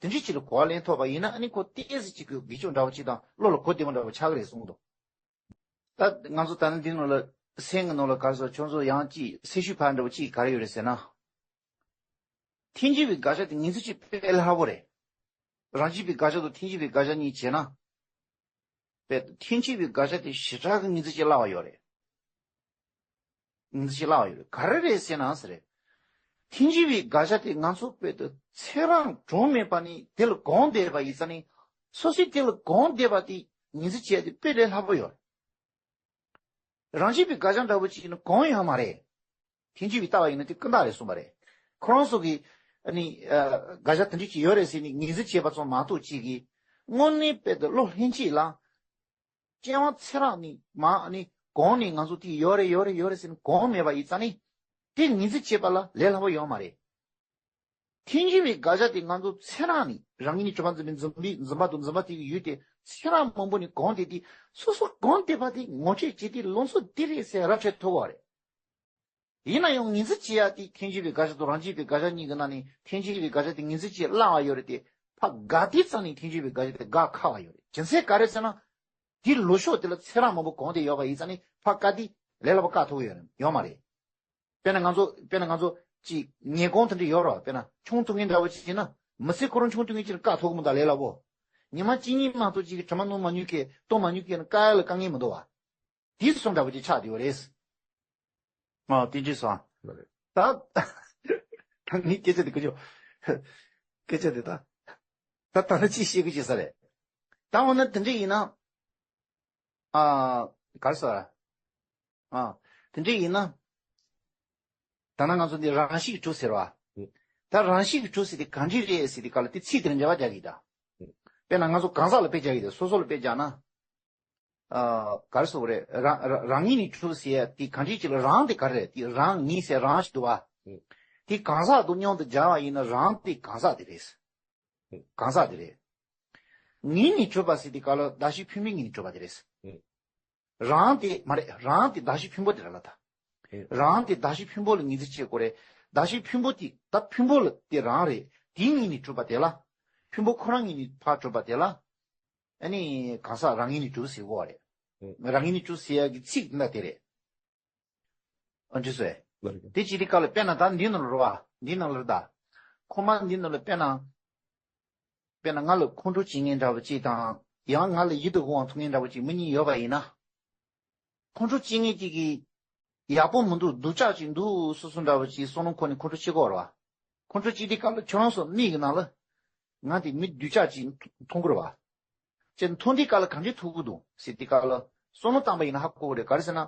དེ་འདྲའི་ཅིག་ལ་གོ་བ་ལེན་ཐུབ་པ་ཡིན་ན་ཨ་ནི་ཁོ་ཏོག་ཙམ་ཅིག་གི་དགེ་སྦྱོང་འདྲ་བོ་ཅིག་དང་བློ་ལ་གོ་བདེ་མོ་འདྲ་བོ་ཆགས་ཀྱི་རེད་གསུངས་འདུག་ད་ང་ཚོ་ད་ནི་འདི་ནང་ལ་སེམས་ཀྱི་ནང་ལ་ག་རེ་ཟེར། ཁྱོད་ཚོ་ཡང་ཅིག་སེམས་ཤུགས་འཕར་འདྲ་བོ་ཅིག་ག་རེ་ཡོད་རེད་ཟེར་ན། ཐེངས་གཅིག་པའི་དགག་བྱ་དེ་ངེས་ཚིག་ཅིག་དཔེ་སླ་པོ་རེད། རང་བཞིན་པའི་དགག་བྱ་དང་ཐེངས་གཅིག་པའི་དགག་བྱ་གཉིས་བྱས་ན། དཔེ་ཐེངས་གཅིག་པའི་དགག་བྱ་དེ་ཞེ་དྲག་གི་ངེས་ཚིག་ཅིག་སླ་བ་ཡོད་རེད། ངེས་ཚིག་ཅིག་སླ་བ་ཡོད་རེད། ག་རེ་རེད་ཟེར་ན་ཟེར་རེད། ཐེངས་གཅིག་པའི་དགག་བྱ་དེ་ང་ཚོ་དཔེ་དེ་ཚེ་རབས་གྲངས་མེད་པ་ནས་དེ་ལ་གོམས་བསྡད་པ་ཡིན་ཙང་ནི། སོ་སོས་དེ་ལ་གོམས་བསྡད་པ་དེ་ངེས་ཚིག་བྱས་ཏེ་དཔེ་ལས་སླ་པོ་ཡོད། རང་བཞིན་པའི་དགག་བྱ་འདྲ་བོ་ཅིག་ནི་གོམས་ཡོད་མ་རེད། ཐེངས་གཅིག་པའི་ལྟ་བ་ཡིན་ན་དེ་ཀུན་བརྟགས་རེད་གསུངས་པ་རེད། ཁོ་རང་ཚོ་གིས་ཨ་ནི་ཨ་དགག་བྱ་དེ་འདྲ་ཅིག་ཡོད་རེད་ཟེར་ནས་ངེས་འཛིན་བྱས་པ་ཙམ་མ་གཏོགས་ཅིག་གིས་དངོས་གནས་དཔེ་དེ་བློ་ལྷན་སྐྱེས་ལ་སྐྱེ་བ་ཚེ་རབས་ནས་མ་ཨ་ནི་གོང་ནས་ང་ཚོ་དེ་ཡོད་རེད་ཡོད་རེད་ཡོད་རེད་ཟེར་ནས་གོམས་མེད་པ་ཡིན་ཙང་ནི། དེ་ངེས་འཛིན་བྱས་པ་ལ་ལས་སླ་པོ་ཡོད་མ་རེད། ཐེངས་གཅིག་པའི་དགག་བྱ་དེ་ང་ཚོ་ཚེ་རབས་ནས་རང་ཉིད་ནི་གྲུབ་པ་འཛིན་པའི་འཛིན་པའི་འཛིན་པ་དང་འཛིན་པ་དེ་གི་ཡུལ་དེ་ཚེ་རབས་མང་པོ་ནས་གོམས་བསྡད་དེ། སོ་སོ་གོམས་བསྡད་པ་དེ་ངོ་སྤྲོད་བྱེད་དེ་ལུང་ཚོ་འདི་རེད་ཟེར་ར་འཕྲོད་ཐུབ་པ་རེད། ཡིན་ན་ཡང་ངེས་འཛིན་བྱེད་ཡ་དེ་ཐེངས་གཅིག་པའི་དགག་བྱ་དང་རང་བཞིན་པའི་དགག་བྱ་གཉིས་ཀྱི་ནང་ནས་ཐེངས་གཅིག་པའི་དགག་བྱ་དེ་ངེས་འཛིན་བྱེད་སླ་བ་ཡོད་རེད་དེ། ཕ་དགག་དུས་ཙམ་ནས་ཐེངས་གཅིག་པའི་དགག་བྱ་དེ་དགག་ཁག་པ་ཡོད་རེད། རྒྱུ་མཚན་ག་རེ་ཟེར་ན། དེའི་ལུགས་ཕྱོགས་དེ་ལ་ཚེ་རབས་མང་པོ་གོམས་བསྡད་ཡོད་པ་ཡིན་ཙང་ནི་ཕ་དགག་དེ་ལས་སླ་པོ་བཀག་ཐུབ་ཀྱི་ཡོད་ཡོད་མ་རེད། དཔེར་ན་ང་ཚོ་དཔེར་ན་ང་ཚོ་ཅིག་ཉལ་གོང་དེ་འདྲ་ཡོད་རེད་བ། དཔེར་ན་ཆང་འཐུང་མཁན་འདྲ་བོ་ཅིག་ཡིན་ན་མི་ཚེ་ཁོ་རང་ཆང་འཐུང་མཁན་ཅིག་ལ་བཀག་ཐུབ་ཀྱི་མི་འདུག་ལས་སླ་པོ། ཉི་མ་གཅིག་གཉིས་མ་གཏོགས་ཅིག་གི་དྲི་མ་སྣོམ་མ་མྱོང་མཁན་གཏོང་མ་མྱོང་མཁན་ལ་བཀག་ཡ་ལ་དཀའ་ངལ་མི་འདུག་བ། དེ་གསུམ་འདྲ་བོ་ཅིག་ཆགས་བསྡད་ཡོད་རེད། ཨ་དེ་འདྲ་སོང་། ད་ད་ངའི་སྐད་ཆ་དེ་སྐད་ཆ་སྐད་ཆ་དེ་ད་ད་ད་ནི་ཅི་བཤད་གི་ཅི་ས་རེད། ད་འོ་ན་དེ་འདྲ་ཡིན་ན། ཨ། ག་རེ་ཟེར། ཨ། དེ་འདྲ་ཡིན་ན། ད་ནང་ང་ཚོ་འདི་རང་བཞིན་གྱིས་གྲུབ་ཟེར་བ། ད་རང་བཞིན་གྱིས་གྲུབ་ཟེར་དེ་གང་འདྲ་རེད་ཟེར་དེ་ག་ལ་དེ་ཚིག་དེར་འགྲེལ་པ་རྒྱག་གི་ད། དཔེར་ན་ང་ཚོ་གང་ཟག་ལ་དཔེ་རྒྱག་གི་ད། སོ་སོ་ལ་དཔེ་རྒྱག་ན། ཨ། ག་རེ་ཟེར་དགོས་རེད། རང་རང་རང་ཉིད་ནས་གྲུབ་ཟེར་ཡ་དེ་གང་འདྲ་ཅིག་ལ་རང་དེ་ག་རེ་རེད། དེ་རང་ཉིད་ཟེར་རང་ཞིག་འདུག་བ། དེ་གང་ཟག་དང་མཉམ་དུ་སྦྱར་བ་ཡིན་ན་རང་དེ་གང་ཟག་དེ་རེད། གང་ཟག་དེ་རེད། ངེད་གཉིས་གྲུབ་པ་ཟེར་དེ་ག་ལ་གདགས་གཞི་ཕུང་པོའི་ངེད་གཉིས་གྲུབ་པ་དེ་རེད། རང་དེ་མ་རེད། རང་དེ་གདགས་གཞི་ཕུང་པོ་དེ་རེད་ལ་ད། རང་དེ་གདགས་གཞི་ཕུང་པོ་ལ་ངེས་འཛིན་བྱེད་དགོས་རེད། གདགས་གཞི་ཕུང་པོ་དེ་ད་ཕུང་པོ་ལ་དེ་རང་རེད། དེའི་ངེད་གཉིས་གྲུབ་པ་དེ་ལ། ཕུང་པོ་ཁོ་རང་ངེད་གཉིས་ཕར་གྲུབ་པ་དེ་ལ། ཨ་ནི་གང་ཟག་རང་ངེད་གཉིས་གྲུབ་ཟེར་དགོས་པ་རེད། རང་ངེད་གཉིས་གྲུབ་ཟེར་ཡ་གི་ཚིག་འདི་འདྲ་དེ་རེད། ཨ་འདྲ་སོ། དེ་ཅི་སྟེ་ག་ལ་དཔེར་ན་ད་འདི་ནང་ལ་རོ་བ། འདི་ནང་ལ་རེད་ད། ཁོ་མ་འདི་ནང་ལ་དཔེར་ན། དཔེར་ན་ང་ལ་ཁོང་ཁྲོ་བྱེད་མཁན་འདྲ་བོ་ཅིག་དང་། ཡང་ང་ལ་ཡིད་དུ་འོང་བ་མཐོང་མཁན་འདྲ་བོ་ཅིག་མི་གཉིས་ཡོད་པ་ཡིན་ན། ཁོང་ཁྲོ་བྱེད་མཁན་གཅིག་གིས་ཡག་པོ་མི་འདུག་སྡུག་ཅག་ཅིག་འདུག་བསམ་བསམ་འདྲ་བོ་ཅིག་བསམ་བློ་འཁོར་ནས་ཁོང་ཁྲོ་བྱེད་ཀྱི་ཡོད་རེད་བ། ཁོང་ཁྲོ་བྱེད་དུས་སྐབས་ལ་ཁྱོད་རང་ཚོ་མིག་གི་ནང་ལ་ང་དེ་མི་སྡུག་ཅག་ཅིག་མཐོང་གི་རེད་བ། ཅེས་མཐོང་དུས་སྐབས་ལ་གང་ཅི་ཐུག་གི་འདུག་ཟེར་དུས་སྐབས་ལ་བསམ་བློ་བཏང་པ་ཡིན་ན་ཧ་གོ་གི་རེད། ག་རེ་ཟེར་ན།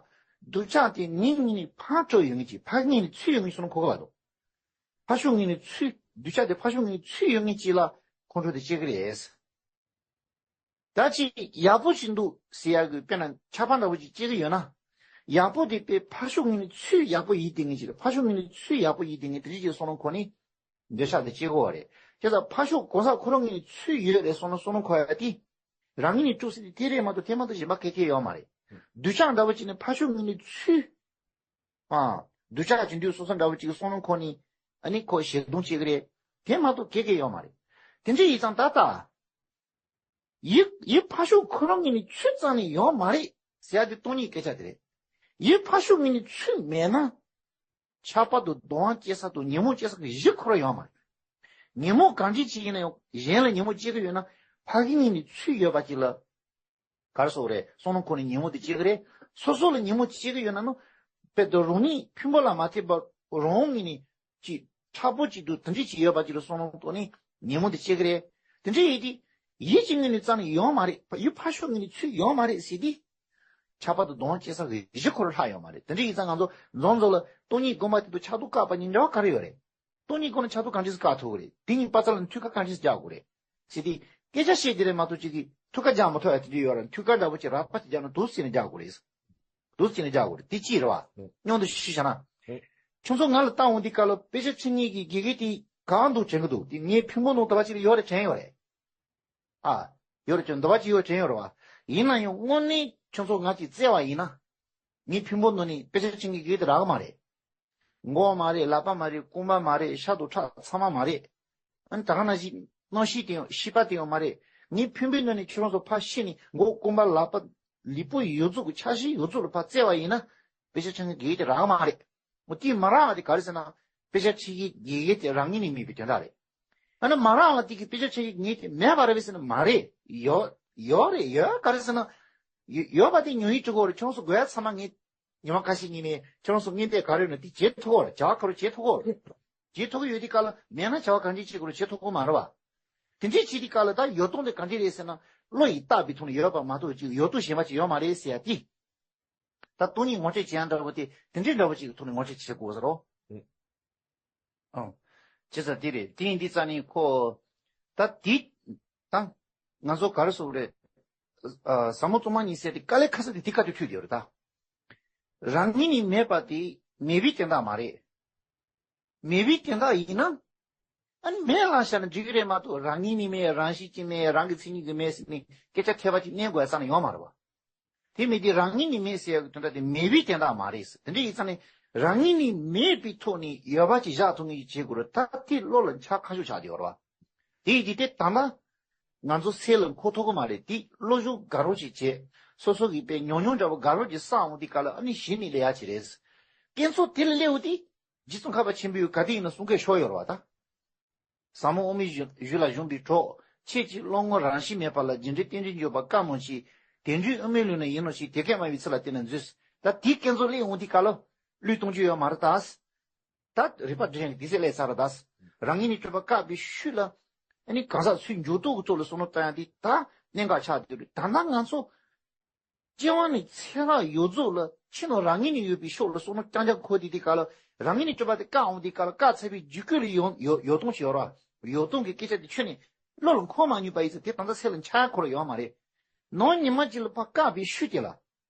སྡུག་ཅག་དེ་ངའི་ངོས་ནས་ཕར་འཕྲོ་ཡོང་མཁན་ཅིག་ཕར་ངོས་ནས་ཚུར་ཡོང་མཁན་བསམ་བློ་འཁོར་གི་མ་འདུག་ཕར་ཕྱོགས་ངོས་ནས་ཚུར་སྡུག་ཅག་དེ་ཕར་ཕྱོགས་ངོས་ནས་ཚུར་ཡོང་མཁན་ཅིག་ལ་ཁོང་ཁྲོ་དེ་སྐྱེ་གི་རེད། ད་ཅིག་ཡག་པོ་ཞིག་འདུག་ཟེར་ཡག་གི་དཔེར་ན་ཆགས་པ་འདྲ་བོ་ཅིག་སྐྱེ་གི་ཡོད་ན། ཡག་པོ་དེ་དཔེ་ཕར་ཕྱོགས་ངོས་ནས་ཚུར་ཡག་པོ་ཡིན་བསྡད་མཁན་ཅིག་རེད། ཕར་ཕྱོགས་ངོས་ནས་ཚུར་ཡག་པོ་ཡིན་བསྡད་མཁན་དེ་འདྲ་ཅིག་བསམ་བློ་འཁོར་ནས་འདོད་ཆགས་དེ་སྐྱེ་གི་ཡོད་རེད། དེ་ལྟར་ཕར་ཕྱོགས་གང་ཟག་ཁོ་རང་ངོས་ནས་ཚུར་ཡོད་རེད་བསམ་ན་བསམ་བློ་འཁོར་ཡ་དེ། རང་ངོས་ནས་གྲུབ་ཟིན་དེ་རེད་མ་གཏོགས་དེ་མ་གཏོགས་གཞན་པ་ག་གེ་ཡོད་མ་རེད། སྡུག་ཅག་འདྲ་བོ་ཅིག་ནི་ཕར་ཕྱོགས་ངོས་ནས་ཚུར། ཨ། སྡུག་ཅག་ཅིག་འདུག་བསམ་བསམ་འདྲ་བོ་ཅིག་བསམ་བློ་འཁོར་ནས། ཨ་ནི་ཁོ་ཞེ་སྡང་བྱེད་ཀྱི་རེད། དེ་མ་གཏོགས་ག་གེ་ཡོད་མ་རེད། དེ་འདྲ་ཡིན་ཙང་ད་ལྟ། ཡིད་ཡིད་ཕར་ཕྱོགས་ཁོ་རང་ངོས་ནས་ཆོས་རྩ་ནས་ཡོད་མ་རེད་ཟེར་ཡ་དེ་སྟོང་ཉིད་སྐད་ཆ་དེ་རེད། ཡིད་ཕར་ཕྱོགས་ངོས་ནས་ཆོས་མེད་ན། ཁྱབ་པ་དང་སྡུག་བསྔལ་སྐྱེ་ས་དང་ཉོན་མོངས་སྐྱེ་ས་གི་གཞི་ཁོ་རང་ཡོད་མ་རེད། ཉོན་མོངས་གང་འདྲ་ཅིག་ཡིན་ན་ཡང་གཞན་ལ་ཉོན་མོངས་སྐྱེ་གི་ཡོད་ན་ཕ་གི་ངོས་ནས་ཆོས་ཡོད་པ་ཅིག་ལ། ག་རེ་ཟེར་དགོས་རེད། བསམ་བློ་ཁོ་ནས་ཉོན་མོངས་དེ་སྐྱེ་གི་རེད། སོ་སོ་ལ་ཉོན་མོངས་སྐྱེ་གི་ཡོད་ན་ནི། དཔེ་དེ་རང་ཉིད་ཕུང་པོ་ལ་མ་ཐེབས་པ་རང་ངོས་ནས་ཅིག་མཁྲེགས་པོ་ཅིག་འདུག་དེ་འདྲ་ཅིག་ཡོད་པ་ཅིག་ལ་བསམ་བློ་གཏོང་ནས་ཉོན་མོངས་དེ་སྐྱེ་གི་རེད། དེ་འདྲ་ཡིན་དུས། ཡིད་ཀྱི་ངོས་ནས་རྩ་ནས་ཡོད་མ་རེད། ཡིད་ཕར་ཕྱོགས་ངོས་ནས་ཆོས་ཡོད་མ་རེད་ཟེར་དུས། ཁྱབ་པ་དང་སྡུག་བསྔལ་སྐྱེ་ས་གི་གཞི་ཁོ་རང་ལྷག་ཡོད་མ་རེད། དེ་འདྲ་ཡིན་ཙང་ང་ཚོ་འཛོམས་འཛོམས་ལ་སྟོང་ཉིད་སྒོམ་པ་དེ་དང་ཕྱག་རྡོར་བཀག་པ་གཉིས་འབྲེལ་བ་ག་རེ་ཡོད་རེད། སྟོང་ཉིད་སྒོམ་ན་ཕྱག་རྡོར་གང་འདྲས་སེ་བཀག་ཐུབ་ཀྱི་རེད། དེ་གཉིས་བར་མཚམས་ལ་མཐུད་ཁ་གང་འདྲས་སེ་རྒྱག་དགོས་རེད། ཟེར་དུས། སྐད་ཆ་བཤད་དེ་རེད་མ་གཏོགས་ཅིག་གིས་ཐུགས་ཁ་རྒྱག་མ་ཐུབ་ཡ་དེ་འདྲ་ཡོད་རེད། མཐུད་ཁ་འདྲ་པོ་ཅིག་རགས་པ་ཅིག་རྒྱག་ན་འདུག་སེ་ནས་རྒྱག་དགོས་རེད། འདུག་སེ་ནས་རྒྱག་དགོས་རེད། དེ་ཅི་རེད་བ། ཨེ། སྙོམས་དུ་ཤི་བྱ་ན། ཨེ། ཁྱོད་ཚོ་ང་ལ་བལྟ་འོང་དུས་སྐབས་ལ་དཔེ་ཆ་ཁྲིད་མཁན་གྱི་དགེ་རྒན་དེ་གང་འདུག་དྲན་གྱི་འདུག་དེ་ངའི་ཕུང་པོ་ནང་དུ་བ་ཅིག་ལ་ཡོད་རེད་དྲན་ཡོད་རེད། ཨ། ཡོད་རེད་ཅོ་འདུ་བ་ཅིག་ཡོད་དྲན་ཡོད་རེད་བ། ཡིན་ན་ཡང་དངོས་གནས་ཁྱོད་ཚོ་ང་ཅིག་བཙལ་བ་ཡིན་ན། ངའི་ཕུང་པོ་ནང་ནས་དཔེ་ཆ་ཁྲིད་མཁན་གྱི་དགེ་རྒན་དེ་རག་གི་མ་རེད། མགོ་མ་རེད། ལག་པ་མ་རེད། རྐང་པ་མ་རེད། ཤ་དང་ཁྲག་ཚང་མ་མ་རེད། ཨ་ནི་ད་ག་ནང་བཞིན་རྣམ་ཤེས་དེ་ཡང་ཤེས་པ་དེ་ཡང་མ་རེད། ངའི་ཕུང་པོའི་ནང་ནས་ཁྱོད་རང་ཚོ་ཕར་ཤི་ནས་མགོ་རྐང་པ་ལག་པ་ལུས་པོ་ཡོད་ཚད་ཀྱི་ཆ་ཤས་ཡོད་ཚད་ལ་ཕར་བཙལ་བ་ཡིན་ན། དཔེ་ཆ་ཁྲིད་མཁན་གྱི་དགེ་རྒན་དེ་རག་གི་མ་རེད། འོ་དེ་མ་རག་པ་དེ་ག་རེ་ཟེར་ན། དཔེ་ཆ་ཁྲིད་མཁན་གྱི་དགེ་རྒན་དེ་རང་ངོས་ནས་མེད་པའི་དོན་དག་རེད། ཨ་ནི་མ་རག་པ་དེ་གི་དཔེ་ཆ་ཁྲིད་མཁན་གྱི་དགེ་རྒན་དེ་མེད་པ་རེད་པས་ཟེར་ན་མ་རེད། ཡོད་ཡོད་རེད། ཡོད་ག་རེ་ཟེར་ན། ཡོད་ཡོད་པ་དེ་ཉོན་ཡིད་དྲི་གོ་རེད། ཁྱོད་ཚོ་དགོས་ཡ་ཚང་མ་ངས་ཉི་མ་ཁ་ཤས་ཉིན་མའི་ཁྱོད་རང་ཚོ་བརྙན་དེབ་ག་རེ་ཡོད་ན་དེ་བརྗེ་ཐུབ་ཀྱི་རེད། བྱ་བ་ག་རེ་བྱེད་ཐུབ་ཀྱི་རེད། བརྗེ་ཐུབ་ཀྱི་ཡོད་དུས་སྐབས་ལ་མེད་ན་བྱ་བ་གང་ཅི་བྱེད་དགོས་རེད། བྱེད་ཐུབ་ཀྱི་མ་རེད་བ། དེ་འདྲའི་བྱེད་དུས་སྐབས་ལ་ད་ཡོད་སྟངས་དེ་གང་འདྲ་རེད་ཟེར་ན། བློ་ཡིས་བཏགས་པའི་ཐོག་ནས་ཡོད་པ་མ་གཏོགས་ཅིག་ཡོད་དོ་ཞེན་པ་ཅིག་ཡོད་མ་རེད་ཟེར་ཡ་དེ། ད་སྟོང་ཉིད་ངོ་སྤྲོད་བྱེད་ཡ་འདྲ་བོ་དེ་དེ་འདྲའི་འདྲ་བོ་ཅིག་གི་ཐོག་ནས་ངོ་སྤྲོད་བྱེད་དགོས་ཟེར་རོ། ཨང་། བྱས་ཙང་དེ་རེད། དེ་ཡིན་དུས་ཙང་ནི་ཁོ། ད་དེ། ད། ང་ཚོ་ག་རེ་ཟེར་དགོས་རེད། ཨ། ཟབ་མོ་གཙང་མ་གཉིས་ཟེར་དེ་དཀའ་ལས་ཁག་ས་དེ་དེ་ཁ་ཐུག་ཐུག་དེ་རེད་ད། རང་ངོས་ནས་མེད་པ་དེ་མེད་པའི་དོན་དག་མ་རེད། མེད་པའི་དོན་དག་ཡིན་ན། ཨ་ནི་མེད་ལབ་བཞག་ན་འགྲིག་གི་རེད་མ་གཏོགས། རང་ངོས་ནས་མེད། རང་བཞིན་གྱིས་མེད། རང་གི་མཚན་ཉིད་ཀྱིས་མེད་ཟེར་ནས་སྐད་ཆ་ཐོས་པ་ཅིག་གནས་དགོས་ཡ་རྩ་ནས་ཡོད་མ་རེད་བ། དེ་མེད་དུས་རང་ངོས་ནས་མེད་ཟེར་ཡ་གི་དོན་དག་དེ་མེད་པའི་དོན་དག་མ་རེད་ཟེར། དེ་འདྲ་ཡིན་ཙང་ནས་རང་ངོས་ནས་མེད་པའི་ཐོག་ནས་ཡོད་པ་ཅིག་བཞག་ཐུབ་མཁན་ཅིག་བྱེད་དགོས་རེད། ད་དེ་བློ་ལ་འཆར་ཁ་ཤོ་ཆགས་བསྡད་ཡོད་རེད་བ། དེ་ཡིན་དུས་དེ་ད་ལྟ་ང་ཚོ་སེམས་ལ་འཁོར་ཐུབ་ཀྱི་མ་རེད། དེ་བློ་སྦྱོང་དགའ་རབ་ཅིག་བྱས། སོ་སོ་གི་དཔེ་ཉུང་ཉུང་འདྲ་པོ་དགའ་རབ་ཅིག་བསགས་འོང་དུས་སྐབས་ལ་ཨ་ནི་གཞི་ནས་སླེབས་ཡ་ཅིག་རེད། དཀོན་མཆོག་དེ་ལ་སླེབས་འོང་དུས། རྗེ་ཙོང་ཁ་པ་ཆེན་པོས་ག་དུས་ཡིན་ན་གསུང་སྐད་ཤོར་ཡོད་རེད་བ་ད། ཟབ་མོ་དབུ་མའི་གཞུང་གཞུང་ལ་ཞུགས་པའི་གྲོགས། ཁྱེད་ཀྱིས་བློ་ངོར་རང་བཞིན་མེད་པ་ལ། རྒྱུ་འབྲས་རྟེན་འབྲེལ་འཇོག་པར་དཀའ་མོ་ཆེ། དེ་འདྲའི་དབུ་མའི་ལུགས་ནི་ཡིན་ནོ་ཞེས། དེ་སྐད་སྨྲ་བའི་ཚིག་ལ་བརྟེན་ནས་མཛོད། ད་དེའི་སྐད་མཛོད་སླེབས་འོང་དུས་སྐབས་ལ་བློས་གཏོང་རྒྱུ་ཡོད་མ་རེད་ད། ད་རིག་པ་འདྲེན་དེ་ཚེ་སླེབས་ཚར་རེད་ད། རང་ངོས་ནས་སྤྲུལ་པ་བཀག་པའི་ཤུལ་ལ། ཨ་ནི་གང་ཟག་ཚུར་འཇུག་ལྡོག་གི་ཐོག་ལ་བསམ་བློ་བཏང་ཡ་དེ་ད་གནད་འགག་ཆགས་བསྡད་རེད། ད་ལྟ་ང་ཚོ། སྐྱེ་བ་ནས་ཚེ་རབས་ཡོངས་རྫོགས་ལ་ཕྱི་ནང་རང་ངོས་ནས་ཡོད་པའི་ཕྱོགས་ལ་བསམ་བློ་རྐྱང་རྐྱང་འཁོར་དེ་དེ་ག་ལ་རང་ངོས་ནས་སྤྲུལ་པ་དེ་བཀག་འོང་དེ་ག་ལ་བཀག་ཚར་བའི་རྗེས་ཁོ་ལ་ཡོང་ཡོ་ཡོ་སྟོང་ཞིག་ཡོད་ར། ཡོ་སྟོང་གི་སྐད་ཆ་དེ་ཁྱོན་ནས་བློ་ལ་འཁོར་མ་མྱོང་པ་ཡིན་ཙང་དེ་ད་ལྟ་སེམས་ལ་འཆར་ཡ་ཁོ་ར་ཡོད་མ་རེད། ནང་ཉི་མ་གཅིག་ལ་ཕར་བཀག་པའི་ཤུལ་དེ་ལ།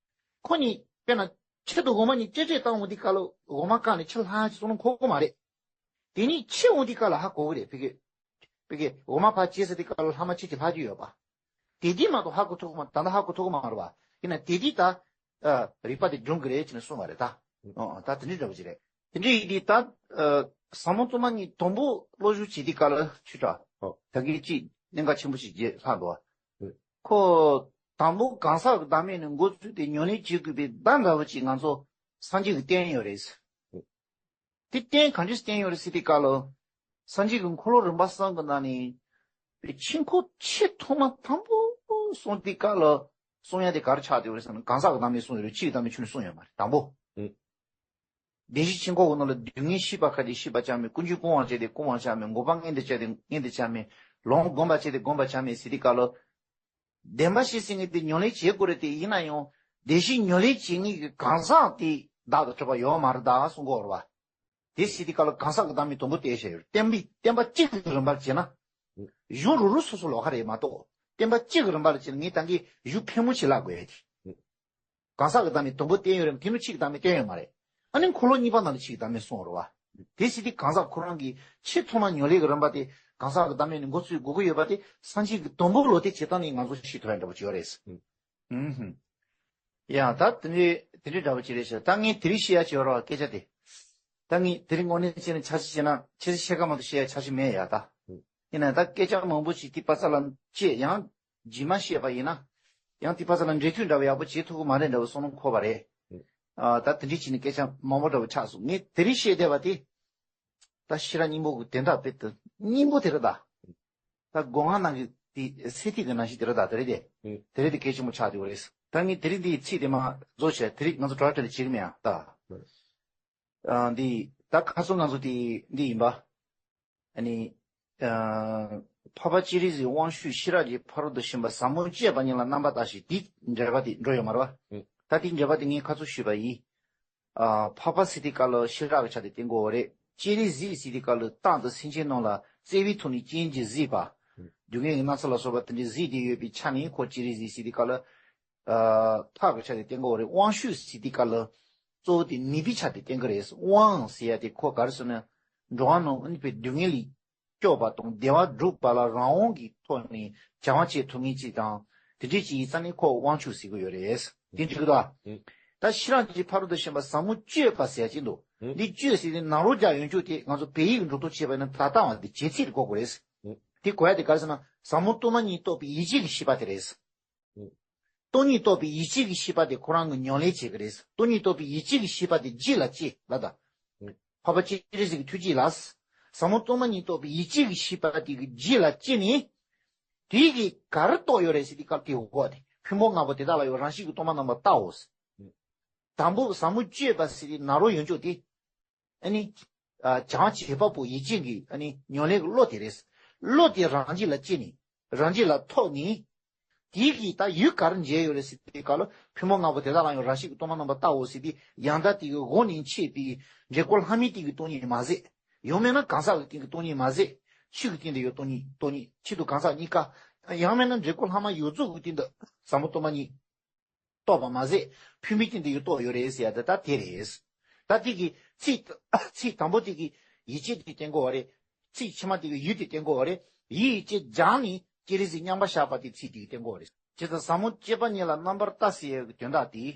ཁོ་གཉིས་དཔེར་ན་ཁྱི་དང་འོ་མ་གཉིས་ཅེ་ཅེ་བཏང་འོང་དེ་ག་ལ་འོ་མ་བཀག་ནས་ཁྱི་ལྷག་ཅིག་བསམ་བློ་འཁོར་གི་མ་རེད། དེ་ནས་ཁྱི་འོང་དུས་སྐབས་ལ་ཧ་གོ་གི་རེད། ཕ་གི། ཕ་གི་འོ་མ་ཕར་བཅད་ཟེར་དུས་སྐབས་ལ་ལྷག་མ་ཁྱི་གཅིག་ལྷག་རྒྱུ་ཡོད་པ། དེ་དུས་མ་གཏོགས་ཧ་གོ་ཐུབ་ཀྱི་མ། ད་ལྟ་ཧ་གོ་ཐུབ་ཀྱི་མ་རེད་པ། ཡིན་ན་དེ་དུས་ད། ཨ། རིག་པ་དེ་སྦྱོང་གི་རེད་ཅེས་ནས་གསུངས་པ་རེད་ད། ཨོ། ད་དེ་འདྲའི་འདྲ་པོ་ཅིག་རེད། དེ་འདྲའི་ཡིན་དུས་ད། ཨ། ཟབ་མོ་གཙང་མ་གཉིས་དང་པོ་བློ་སྦྱོང་བྱེད་དུས་སྐབས་ལ་ཆུ་དྲ། ཨོ། ད་གིན་གཅིག་གནད་འགག་ཆེན་པོ་ཞིག་བརྗེད་ལྷག་འདུག་པ། ཨོ། ཁོ། དང་པོ་གང་ཟག་གི་བདག་མེད་ནས་འགོ་བཙུགས་ཏེ་ཉམས་ལེན་བྱེད་དགོས་པའི་བརྡ་འདྲ་པོ་ཅིག་ང་ཚོ་སངས་རྒྱས་ཀྱིས་བསྟན་ཡོད་རེད། དེ་རྟེན་གང་འདྲས་བསྟན་ཡོད་རེད་ཟེར་དུས་སྐབས་ལ། སངས་རྒྱས་ཀྱི་འཁོར་ལོ་རིམ་པ་གསུམ་གྱི་ནང་ནས། པའི་ཆོས་འཁོར་ཆེས་ཐོག་མ་དང་པོ་གསུངས་དུས་སྐབས་ལ། གསུང་ཡ་དེ་ག་རེ་ཆགས་བསྡད་ཡོད་རེད་ཟེར་ན་གང་ཟག་གི་བདག་མེད་གསུངས་ཡོད་རེད། ཕྱི་གི་བདག་མེད་ཁྱོན་ནས་གསུངས་ཡོད་མ་རེད། དང་པོ། ཨེ། བདེན་བཞིའི་ཆོས་འཁོར་གྱི་ནང་ལ་སྡུག་བསྔལ་ཤེས་པ་ཁ་ཅིག་ཤེས་པ་ཅང་མེད། ཀུན་འབྱུང་སྤོང་བར་བྱས་ཏེ་སྤོང་བ་ཅང་མེད། འགོག་པ་མངོན་དུ་བྱས་ཏེ་མངོན་དུ་ཅང་མེད། ལོངས་སྤྱོད་བསྒོམ་པར་བྱས་ཏེ་བསྒོམ་པ་ཅང་མེད་ཟེར་དུས་སྐབས་ལ། བདེན་པ་ཤེས་ཟིན་གྱི་དེ་ཉམས་ལེན་བྱེད་དགོས་རེད། དེ་ཡིན་ན་ཡང་བདེན་བཞི་ཉམས་ལེན་བྱེད་མཁན་གྱི་གང་ཟག་དེ་བདག་ཏུ་གྲུབ་པ་ཡོད་མ་རེད་ད་གསུང་གི་ཡོད་རེད་བ། དེ་ཟེར་དུས་སྐབས་ལ་གང་ཟག་གི་བདག་མེད་དང་པོ་བསྟན་བཞག་ཡོད་རེད། བསྟན་པའི་བསྟན་པ་གཅིག་གི་རིམ་པར་བྱས་ན། གཞུང་རུ་རུ་སོ་སོ་ལོགས་ཀ་རེད་མ་གཏོགས། བསྟན་པ་གཅིག་གི་རིམ་པར་བྱས་ན་ངས་ད་གིན་གཞུང་ཕལ་མོ་ཆེ་བཀླག་དགོས་ཡ་དེ། གང་ཟག་གི་བདག་མེད་དང་པོ་བསྟན་ཡོད་རེད། དེ་ནི་ཕྱི་གི་བདག་མེད་བསྟན་ཡོད་མ་རེད། ཨ་ནི་འཁོར་ལོ་གཉིས་པ་ནང་ལ་ཕྱི་གི་བདག་མེད་གསུངས་ཡོད་རེད་བ། དེ་ཟེར་དུས་གང་ཟག་ཁོ་རང་གི་ཆེས་ཐོག་མ་ཉམས་ལེན་གྱི་རིམ་པ་དེ་གང་ཟག་གི་བདག་མེད་ནས་འགོ་བཙུགས་དགོས་ཀྱི་ཡོད་པ་དེ་སངས་རྒྱས་ཀྱི་དང་པོ་ལོ་དེ་བྱེད་སྟངས་ནས་ང་ཚོ་ཤེས་ཐུབ་ཡ་འདྲ་པོ་ཅིག་ཡོད་རེད། ཨུམ་ཧུམ། ཡང་ད་དེ་འདྲའི་དེ་འདྲའི་འདྲ་པོ་ཅིག་རེད་ཤག་ད་ངས་དེ་རིང་བཤད་ཡ་ཅིག་ཡོད་རེད་བ། སྐད་ཆ་དེ། ད་ངས་དེ་རིང་དངོས་གནས་བྱས་ན་འཆར་གཞི་བྱས་ན་ཁྱེད་ཚོ་ཤེས་ཀ་མ་གཏོགས་བཤད་ཡ་འཆར་གཞི་མེད་ཡ་ད། ཡིན་ན་ད་སྐད་ཆ་མང་པོ་ཞིག་དེ་པ་ཚ་ལ་བཅད་ཡང་ཇི་མ་བཤད་པ་ཡིན་ན། ཡང་དེ་པ་ཚ་ལ་འབྲེལ་མཐུད་འདྲ་བ་ཡག་པོ་བྱེད་ཐུབ་ཀྱི་མ་རེད་འདྲ་བ་བསམ་བློ་འཁོར་བ་རེད། ཨ་ད་དེ་འདྲའི་བྱས་ནས་སྐད་ཆ་མང་པོ་འདྲ་བ་ཆགས་སོང་། ངས་དེ་རིང་བཤད་བསྡད་པ་དེ། ད་ཤེས་རབ་སྙིང་པོ་གི་དོན་དག་དཔེ་དེ་སྙིང་པོ་དེ་རེད་ད། ད་སྒོ་ང་ནང་གི་དེ་སེ་ཐིག་གི་ནང་བཞིན་དེ་རེད་ད། དེ་རེད་དེ། ཨུ། དེ་རེད་དེ་གལ་ཆེན་པོ་ཆགས་བསྡད་ཡོད་རེད། ད་ངས་དེ་རིང་འདིའི་ཚིག་དེ་མ་རྫོགས་བྱས་དེ་རིང་ང་ཚོ་དྲ་བ་དེ་ལ་བྱེད་གི་མེད་ཨ་ད། ཨུ། ཨ་འདི་ད་ཁ་སང་ང་ཚོ་དེ་འདི་ཡིན་པ། ཨ་ནི། ཨ་འཕགས་པ་སྤྱན་རས་གཟིགས་དབང་ཕྱུག་ཤེས་རབ་ཀྱི་ཕ་རོལ་ཏུ་ཕྱིན་པ་ཟབ་མོ་སྤྱད་པ་ཉིད་ལ་རྣམ་པར་ལྟ་ཞིག་འདི་འགྲེལ་པ་དེ་འགྲོ་ཡོད་མ་རེད་པ། ཨུ། ད་དེ་འགྲེལ་པ་དེ་ངས་ཁ་ཚུར་ཞུས་པ་ཡིན། ཨ་འཕགས་པ་ཟེར་དུས་སྐབས་ལ་ཤེས་རབ་ཀྱི་ཆ་དེ་བསྟན་དགོས་པ་རེད། སྤྱན་རས་གཟིགས་ཟེར་དུས་སྐབས་ལ་རྟག་ཏུ་སེམས་ཅན་རྣམས་ལ་བརྩེ་བའི་ཐོག་ནས་སྤྱན་གྱིས་གཟིགས་པ། སྡུག་བསྔལ་གྱི་སྣང་ཚུལ་ལ་སོགས་པ་དེ་འདྲའི་གཟིགས་ཏེ་ཡོད་པའི་ཆ་ནས་ཁོ་སྤྱན་རས་གཟིགས་ཟེར་དུས་སྐབས་ལ། ཨ་ཕགས་ཀྱི་ཆ་དེ་བསྟན་དགོས་པ་རེད། དབང་ཕྱུག་ཟེར་དུས་སྐབས་ལ་གཙོ་བོ་དེ་ནུས་པའི་ཆ་དེ་བསྟན་གྱི་རེད། དབང་ཟེར་ཡ་དེ་ཁོ་ག་རེ་ཟེར་ན། འགྲོ་བ་རྣམས་ཨ་ནི་པའི་སྡུག་བསྔལ་ལས་སྐྱོབ་པ་དང་བདེ་བ་སྒྲུབ་པ་ལ་རང་དབང་གི་ཐོག་ནས་སྦྱང་བ་བྱེད་ཐུབ་མཁན་ཅིག་དང་། དེ་འདྲའི་ཅིག་ཡིན་ཙང་ནི་ཁོ་དབང་ཕྱུག་ཟེར་གྱི་ཡོད་རེད། དེ་འགྲིག་གི་འདུག་ཨ། ད་ཤེས་རབ་ཀྱི་ཕ་རོལ་ཏུ་ཕྱིན་པ་ཟབ་མོ་སྤྱད་པ་ཟེར་ཡ་ཅིག་འདུག་འདི་སྤྱད་ཟེར་དེ་ནཱ་རོ་ཀྱ་ཡོན་ཆོད་དེ་ང་ཚོ་བོད་ཡིག་འགྲོ་ཐུབ་བྱེད་པ་ཡིན་ན་ད་ལྟ་བ་འདི་བྱེད་ཚིག་དེ་དགོས་དགོས་རེད། དེ་གོ་ཡ་དེ་ག་རེ་ཟེར་ན་ཟབ་མོ་སྟོང་པ་ཉིད་རྟོགས་པའི་ཡིད་ཆེས་ཀྱི་ཤེས་པ་དེ་རེད། སྟོང་ཉིད་རྟོགས་པའི་ཡིད་ཆེས་ཀྱི་ཤེས་པ་དེ་ཁོ་རང་གི་ཉམས་ལེན་བྱེད་ཀྱི་རེད། སྟོང་ཉིད་རྟོགས་པའི་ཡིད་ཆེས་ཀྱི་ཤེས་པ་དེ་རྗེས་ལ་སྐྱེ་ལ་ད། འཕགས་པ་སྤྱན་རས་གཟིགས་ཀྱི་ཐུགས་རྗེ་ལ། ཟབ་མོ་སྟོང་པ་ཉིད་རྟོགས་པའི་ཡིད་ཆེས་ཀྱི་ཤེས་པ་དེ་གི་རྗེས་ལ་སྐྱེ་ནས། དེ་གི་ག་རེ་རྟོགས་ཡོད་རེད་ཟེར་དུས་སྐབས་དེ་འོ་དེ་ཕུང་པོ་ལྔ་པོ་དེ་དག་ལ་ཡང་རང་བཞིན་གྱིས་སྟོང་པ་རྣམ་པར་བལྟའོ། དང་པོ་ཟབ་མོ་སྤྱད་པ་ཟེར་དུས་ནཱ་རོ་ཡོན་ཆོད་དེ། ཨ་ནི། ཨ་སྦྱང་བྱེད་པ་པོ་ཡིད་ཆེས་ཀྱི་ཨ་ནི་ཉམས་ལེན་གྱི་བློ་དེ་རེད། བློ་དེ་རང་རྒྱུད་ལ་སྐྱེས་ནས་རང་རྒྱུད་ལ་ཐོབ་ནས། དེའི་གི་ད་ཡུལ་ག་རེ་མཇལ་ཡོད་རེད་ཟེར་དུས་སྐབས་ལ་ཕུང་པོ་ལྔ་པོ་དེ་དག་ལ་ཡང་རང་བཞིན་གྱིས་སྟོང་པ་རྣམ་པར་བལྟའོ་ཟེར་དུས་ཡང་དག་དེ་གི་སྒོ་ནས་འཆད་པའི་འབྲས་བུ་ལྷ་མིའི་སྟེང་གི་སྟོང་ཉིད་མ་ཟད། ཡང་མིན་ན་གང་ཟག་གི་སྟེང་གི་སྟོང་ཉིད་མ་ཟད། ཆོས་ཀྱི་སྟེང་དུ་ཡང་སྟོང་ཉིད་སྟོང་ཉིད་ཆོས་དང་གང་ཟག་གཉིས་ཀ། ཡང་མིན་ན་འབྲས་བུ་ལྷ་མ་ཡོངས་རྫོགས་ཀྱི་སྟེང་དུ་ཟབ་མོ་སྟོང་པ་ཉིད། རྟོགས་པ་མ་ཟད། ཕུང་པོའི་སྟེང་དུ་ཡང་རྟོགས་ཡོད་རེད་ཟེར་ཡ་དེ་ད་དེ་རེད། ད་དེ་གི་ཚིག་ཚིག་དང་པོ་དེ་གི་ཡིད་ཆེས་དེ་བསྟན་དགོས་པ་རེད། ཚིག་ཕྱི་མ་དེ་གི་ཡུལ་དེ་བསྟན་དགོས་པ་རེད། ཡིད་ཡིད་ཆེས་སྦྱངས་ནས་སྤྱན་རས་གཟིགས་མཉམ་པར་བཞག་པ་དེ་ཚིག་དེ་གི་བསྟན་དགོས་པ་རེད། ཇི་ལྟར་ཟབ་མོ་སྤྱད་པ་ཉིད་ལ་རྣམ་པར་ལྟ་ཟེར་ཡ་གི་དོན་དག་དེ།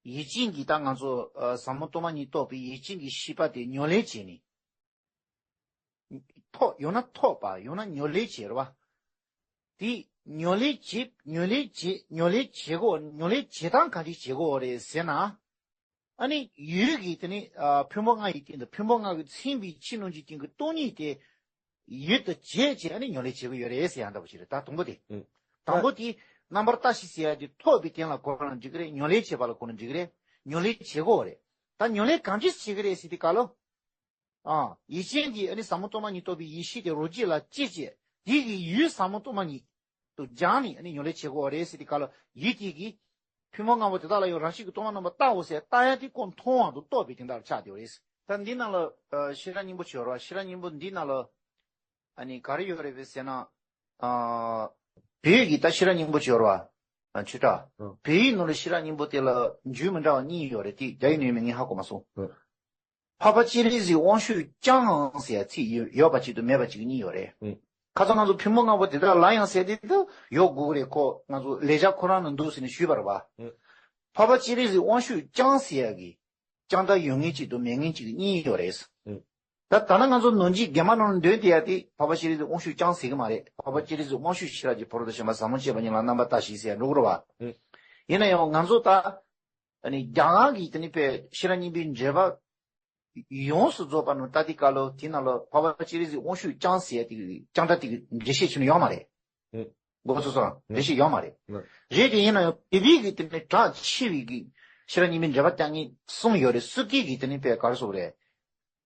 ཡིད་ཆེས་ཀྱི་ད་ང་ཚོ་ཨ་ཟབ་མོ་སྟོང་པ་ཉིད་རྟོགས་པའི་ཡིད་ཆེས་ཀྱི་ཤེས་པ་དེ་ཉམས་ལེན་བྱས་ནས། ཐོབ་ཡང་ན་ཐོབ་པ་ཡང་ན་ཉམས་ལེན་བྱེད་རེད་བ། དེ་ཉམས་ལེན་བྱེད་ཉམས་ལེན་བྱེད་ཉམས་ལེན་བྱེད་དགོས་ཉམས་ལེན་བྱེད་སྟངས་ག་འདྲ་བྱེད་དགོས་རེད་ཟེར་ན། ཨ་ནི་ཡུལ་གྱི་དེ་ནི་ཨ་ཕུང་པོ་ལྔ་ཡི་སྟེང་དུ་ཕུང་པོ་ལྔ་གི་མཚན་པའི་ཕྱི་ནང་གི་སྟེང་གི་སྟོང་ཉིད་དེ་ཡུལ་དུ་བྱེད་ཅེས་ཨ་ནི་ཉམས་ལེན་བྱེད་ཀྱི་ཡོད་རེད་ཟེར་ཡ་འདྲ་པོ་ཞིག་རེད། ད་དང་པོ་དེ། ཨུ། དང་པོ་དེ་རྣམ་པར་ལྟ་ཞིག་ཟེར་ཡ་དེ་ཐོབ་པའི་དོན་ལ་གོ་ན་འགྲིག་གི་རེད། ཉམས་ལེན་བྱེད་པ་ལ་གོ་ན་འགྲིག་གི་རེད། ཉམས་ལེན་བྱེད་དགོས་རེད། ད་ཉམས་ལེན་གང་ཅི་བྱེད་ཀྱི་རེད་ཟེར་དུས་སྐབས་ལ། ཨ། ཡིད་ཆེས་ཀྱིས་ཨ་ནི་ཟབ་མོ་སྟོང་པ་ཉིད་རྟོགས་པའི་ཡེ་ཤེས་དེ་རང་རྒྱུད་ལ་སྐྱེས་བྱས། དེ་གི་ཡུལ་ཟབ་མོ་སྟོང་པ་ཉིད་དུ་སྦྱངས་ནས་ཨ་ནི་ཉམས་ལེན་བྱེད་དགོས་པ་རེད་ཟེར་དུས་སྐབས་ལ་ཡུལ་དེ་གི་ཕུང་པོ་ལྔ་པོ་དེ་དག་ལ་ཡང་རང་བཞིན་གྱིས་སྟོང་པ་རྣམ་པར་བལྟའོ་ཟེར་ལྟ་ཡ་དེ་ཁོ་མཐོང་བ་དང་རྟོགས་པའི་དོན་དག་ཆགས་བསྡད་པ་རེད། ད་འདི་ནང་ལ་ཨ་ཤེས་རབ་སྙིང་པོ་ཅིག་ཡོད་རེད་བ། ཤེས་རབ་སྙིང་པོ་འདི་ནང་ལ་ཨ་ནི་ག་རེ་ཡོད་རེད་བས་ཟེར་ན། ཨ་བོད་ཀྱི་ད་ཤེས་རབ་སྙིང་པོ་ཅིག་ཡོད་རེད་བ། ཨ་ཆོས་གྲགས། ཨ། བོད་ཡིག་ནང་ལ་ཤེས་རབ་སྙིང་པོ་དེ་ལ་འཇུག་མི་འདྲ་བ་གཉིས་ཡོད་རེད། དེ་རྒྱ་ཡིག་ནང་ཡོད་མེད་ངས་ཧ་གོ་མ་སོང་། ཨ། འཕགས་པ་སྤྱན་རས་གཟིགས་དབང་ཕྱུག་ཀྱང་ཟེར་ཡ་ཚིག་ཡོད་ཡོད་པ་གཅིག་དང་མེད་པ་གཅིག་གཉིས་ཡོད་རེད། ཨུ། ཁ་སང་ང་ཚོ་ཕུང་པོ་ལྔ་པོ་དེ་དག་ལ་ཡང་ཟེར་དེ་དུ་ཡོད་དགོས་ཀྱི་རེད། ཁོ་ང་ཚོ་ལེགས་སྦྱར་ཁོ་རང་ནང་འདུག་ཟེར་ནས་ཞུས་པ་རེད་བ། ཨུ། འཕགས་པ་སྤྱན་རས་གཟིགས་དབང་ཕྱུག་ཀྱང་ཟེར་ཡ་གི་ཀྱང་སྒྲ་ཡོད་མཁན་གཅིག་དང་མེད་མཁན་གཅིག་གཉིས་ཡོད་རེད། ཨུ། ད་ད་ནི་ང་ཚོ་ནང་ཆོས་གན་མ་ནང་འདོན་དེ་ཡ་དེ་འཕགས་པ་སྤྱན་རས་གཟིགས་དབང་ཕྱུག་ཀྱང་ཟེར་གི་མ་རེད། འཕགས་པ་སྤྱན་རས་གཟིགས་དབང་ཕྱུག་ཤེས་རབ་ཀྱི་ཕ་རོལ་ཏུ་ཕྱིན་པ་ཟབ་མོ་སྤྱད་པ་ཉིད་ལ་རྣམ་པར་ལྟ་ཞིག་ཟེར་ཡ་འགྲོ་གི་རེད་བ། ཨུ། ཡིན་ན་ཡང་ང་ཚོ་ད། ཨ་ནི་རྒྱ་གར་གྱི་དེ་ནི་དཔེ་ཤེས་རབ་སྙིང་པོའི་འགྲེལ་པ་ཡོངས་སུ་རྫོགས་པ་ནང་ལྟ་དུས་སྐབས་ལ་དེ་ནང་ལ་འཕགས་པ་སྤྱན་རས་གཟིགས་དབང་ཕྱུག་ཀྱང་ཟེར་ཡ་དེ་གི་ཀྱང་སྒྲ་དེ་གི་འགྲེལ་བཤད་བྱས་ནས་ཡོད་མ་རེད། ཨེ། མགོ་ཚོས་སོང་། ཨེ། འགྲེལ་བཤད་ཡོད་མ་རེད། ཨེ། རེད་དེ་ཡིན་ན་ཡང་བོད་པའི་གི་དེ་ནི་གྲགས་ཆེ་བའི་གི་ཤེས་རབ་སྙིང་པོའི་འགྲེལ་པ་རྐྱང་ངེས་གསུམ་ཡོད་རེད། སུ་སྐད་གི་དེ་ནི་དཔེ་ག་རེ་ཟེར་དགོས་རེད།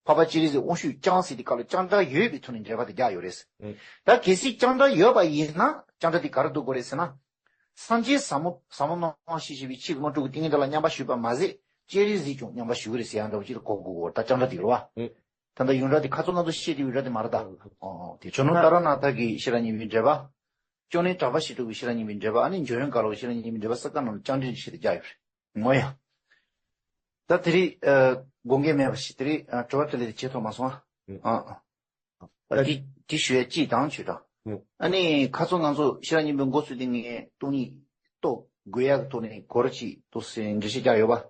འཕགས་པ་སྤྱན་རས་གཟིགས་དབང་ཕྱུག་ཀྱང་ཟེར་དུས་སྐབས་ལ་ཀྱང་སྒྲ་ཡོད་པའི་ཐོག་ནས་འགྲེལ་པ་དེ་རྒྱག་ཡོད་རེད། ཨེ། ད་གལ་སྲིད་ཀྱང་སྒྲ་ཡོད་པ་ཡིན་ན་ཀྱང་སྒྲ་དེ་ག་རེ་འདུག་དགོས་རེད་ཟེར་ན། སངས་རྒྱས་ཟབ་མོ་ཟབ་མོ་སྣང་བ་ཞེས་བྱ་བའི་ཆོས་ཀྱི་དངོས་གྲུབ་ཀྱི་ཏིང་ངེ་འཛིན་ལ་མཉམ་པར་ཞུགས་པ་མ་ཟད་སྤྱན་རས་གཟིགས་ཀྱང་མཉམ་པར་ཞུགས་ཀྱི་རེད་ཟེར་ཡང་འདྲ་བོ་ཅིག་ལ་གོ་དགོས་ཀྱི་ཡོད་རེད། ད་ཀྱང་སྒྲ་དེ་རེད་བ། ཨེ། ད་ལྟ་ཡོངས་གྲགས་དེ་ཁ་ཚོ་ང་ཚོ་བཤད་དེ་ཡོངས་གྲགས་དེ་མ་རེད་ད། ཨོ་ཨོ་དེ་ཇོ་ནང་ཏཱ་ར་ནཱ་ཐ་གི་ཤེས་རབ་སྙིང་པོའི་འགྲེལ་པ། ཅོ་ནེ་གྲགས་པ་ཞི་ཁྲོ་གི་ཤེས་རབ་སྙིང་པོའི་འགྲེལ་པ། ཨ་ནི་འཇམ་དབྱངས་དཀར་པོ་ཤེས་རབ་སྙིང་པོའི་འགྲེལ་པ་གསུམ་ཀ་ནང་ལ་ཀྱང་སྒྲ་ཞེས་བྱ་ཡོད་རེད། ངོ་ཡ། ད་དེ་རིང་ཨ་དགོངས་འགལ་མེད་པ་ཞིག་དེ་རིང་ཨ་དྲི་བ་དེ་ལས་བྱེད་ཐུབ་མ་སོང་ཨ། ཨ་ཨ། ད་དེ་དེ་ཞུ་ཡ་གཅིག་དང་ཆོས་དང་། ཨ་ནི་ཁ་སང་ང་ཚོ་ཤེས་རབ་སྙིང་པོའི་འགོ་ཚུགས་དེ་ངས་སྟོང་ཉིད་རྟོགས་དགོས་ཡ་གི་ཐོག་ནས་གོ་ར་གཅིག་ཏུ་འགྲེལ་བཤད་རྒྱག་ཡོད་པ།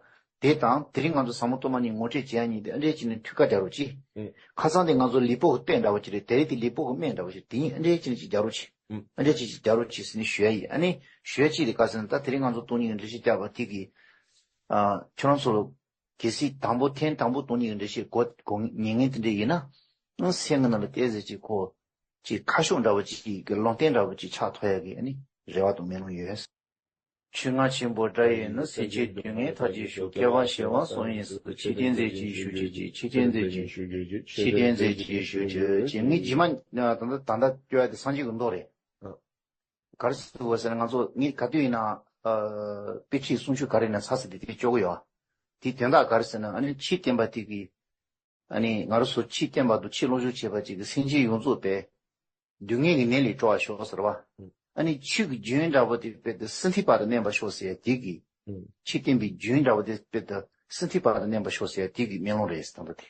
དེ་དང་དེ་རིང་ང་ཚོ་ཟབ་མོ་སྟོང་པ་ཉིད་ངོ་སྤྲོད་བྱེད་ཡ་གཉིས་དེ་ཨ་འདྲས་ཅིག་ནས་མཐུད་ཀ་རྒྱག་རོགས་གྱིས། ཨེ། ཁ་སང་དེ་ང་ཚོ་ལི་པོ་གི་དཔེ་འདྲ་བོ་ཅིག་རེད། དེ་རིང་དེ་ལི་པོ་གི་སྨན་འདྲ་བོ་ཅིག་དེ་གཉིས་ཨ་འདྲས་ཅིག་ནས་ཅིག་རྒྱག་རོགས་གྱིས། ཨུམ། ཨ་འདྲས་ཅིག་ཅིག་རྒྱག་རོགས་གྱིས་ཟེར་ནས་ཞུ་ཡ་ཡིན། ཨ་ནི་ཞུ་ཡ་གཅིག་དེ་ག་ཟེར་ན། ད་དེ་རིང་ང་ཚོ་སྟོང་ཉིད་ཀྱི་འགྲེལ་བཤད་བརྒྱབ་པ་དེ་གི། ཨ། ཁྱོད་རང་ཚོ་ལ་གལ་སྲིད་དང་པོ་ཐེངས་དང་པོ་སྟོང་ཉིད་ཀྱི་འགྲེལ་བཤད་གོ་གོ་ཉན་མཁན་དེ་འདྲས་ཡིན་ན། ཨང་། སེམས་ཀྱི་ནང་ལ་ཏོག་ཙམ་ཅིག་གོ་ཅིག་ཁ་ཕྱོགས་འདྲ་བོ་ཅིག་གི་ལུང་བསྟན་འདྲ་བོ་ཅིག་ཆགས་ཐུབ་ཡ་གི་ཨ་ནི་རེ་བ་དང་སྨོན་ལམ་ཡོད། ཆོས་རྔ་ཆེན་པོ་སྒྲ་ཡིས་ནི། སེམས་ཅན་སྡུག་བསྔལ་མཐར་གྱིས་གཞོམ། སྐྱེ་བ་ཤི་བ་གསུམ་ཡི་ཟུག་ཆོས་ཅན་མཛད་ཅིག་ཞུ་ཅིག་ཅིག་ཆོས་ཅན་མཛད་ཅིག་ཆོས་ཅན་མཛད་ཅིག་ཞུ་ཅིག་ཅིག་ངས་རྗེས་མ་ད་ལྟ་ད་ལྟ་སྐྱོ་ཡ་དེ་སངས་རྒྱས་ཀྱི་མདོ་རེད། ཨ། ག་རེ་ཟེར་བ་ཟེར་ན། ང་ཚོ་ངས་ག་དུས་ཡིན་ན། ཨ། དཔེ་ཁྲིད་གསུང་ཆོས་ག་རེ་ཡིན་ན་ཚར་ཟེར་དེ་དེ་སྐྱོ་གི་ཡོད། དེའི་དོན་དག་ག་རེ་ཟེར་ན། ཨ་ནི་ཆོས་བསྟན་པ་དེ་གི། ཨ་ནི་ང་རང་ཚོ་ཆོས་བསྟན་པ་དང་ཆོས་སློབ་སྦྱོང་བྱེད་པ་ཅིག་གིས་སེམས་ཅན་ཡོངས་རྫོགས་དཔེ་སྡུག་བསྔལ་གྱི་ནད་ལས་སྐྲོད་པར་ཤོག་ཟེར་བ། ཨ་ནི་ཆོས་ཀྱི་རྒྱུན་འདྲ་བོ་དེ་དཔེ་དེ་སྲིད་མཐའི་བར་དུ་གནས་པར་ཤོག་ཟེར་ཡ་དེ་གི། ཨུམ། ཆོས་བསྟན་པའི་རྒྱུན་འདྲ་བོ་དེ་དཔེ་དེ་སྲིད་མཐའི་བར་དུ་གནས་པར་ཤོག་ཟེར་ཡ་དེ་གི་སྨོན་ལམ་རེད་ཟེར། དང་པོ་དེ།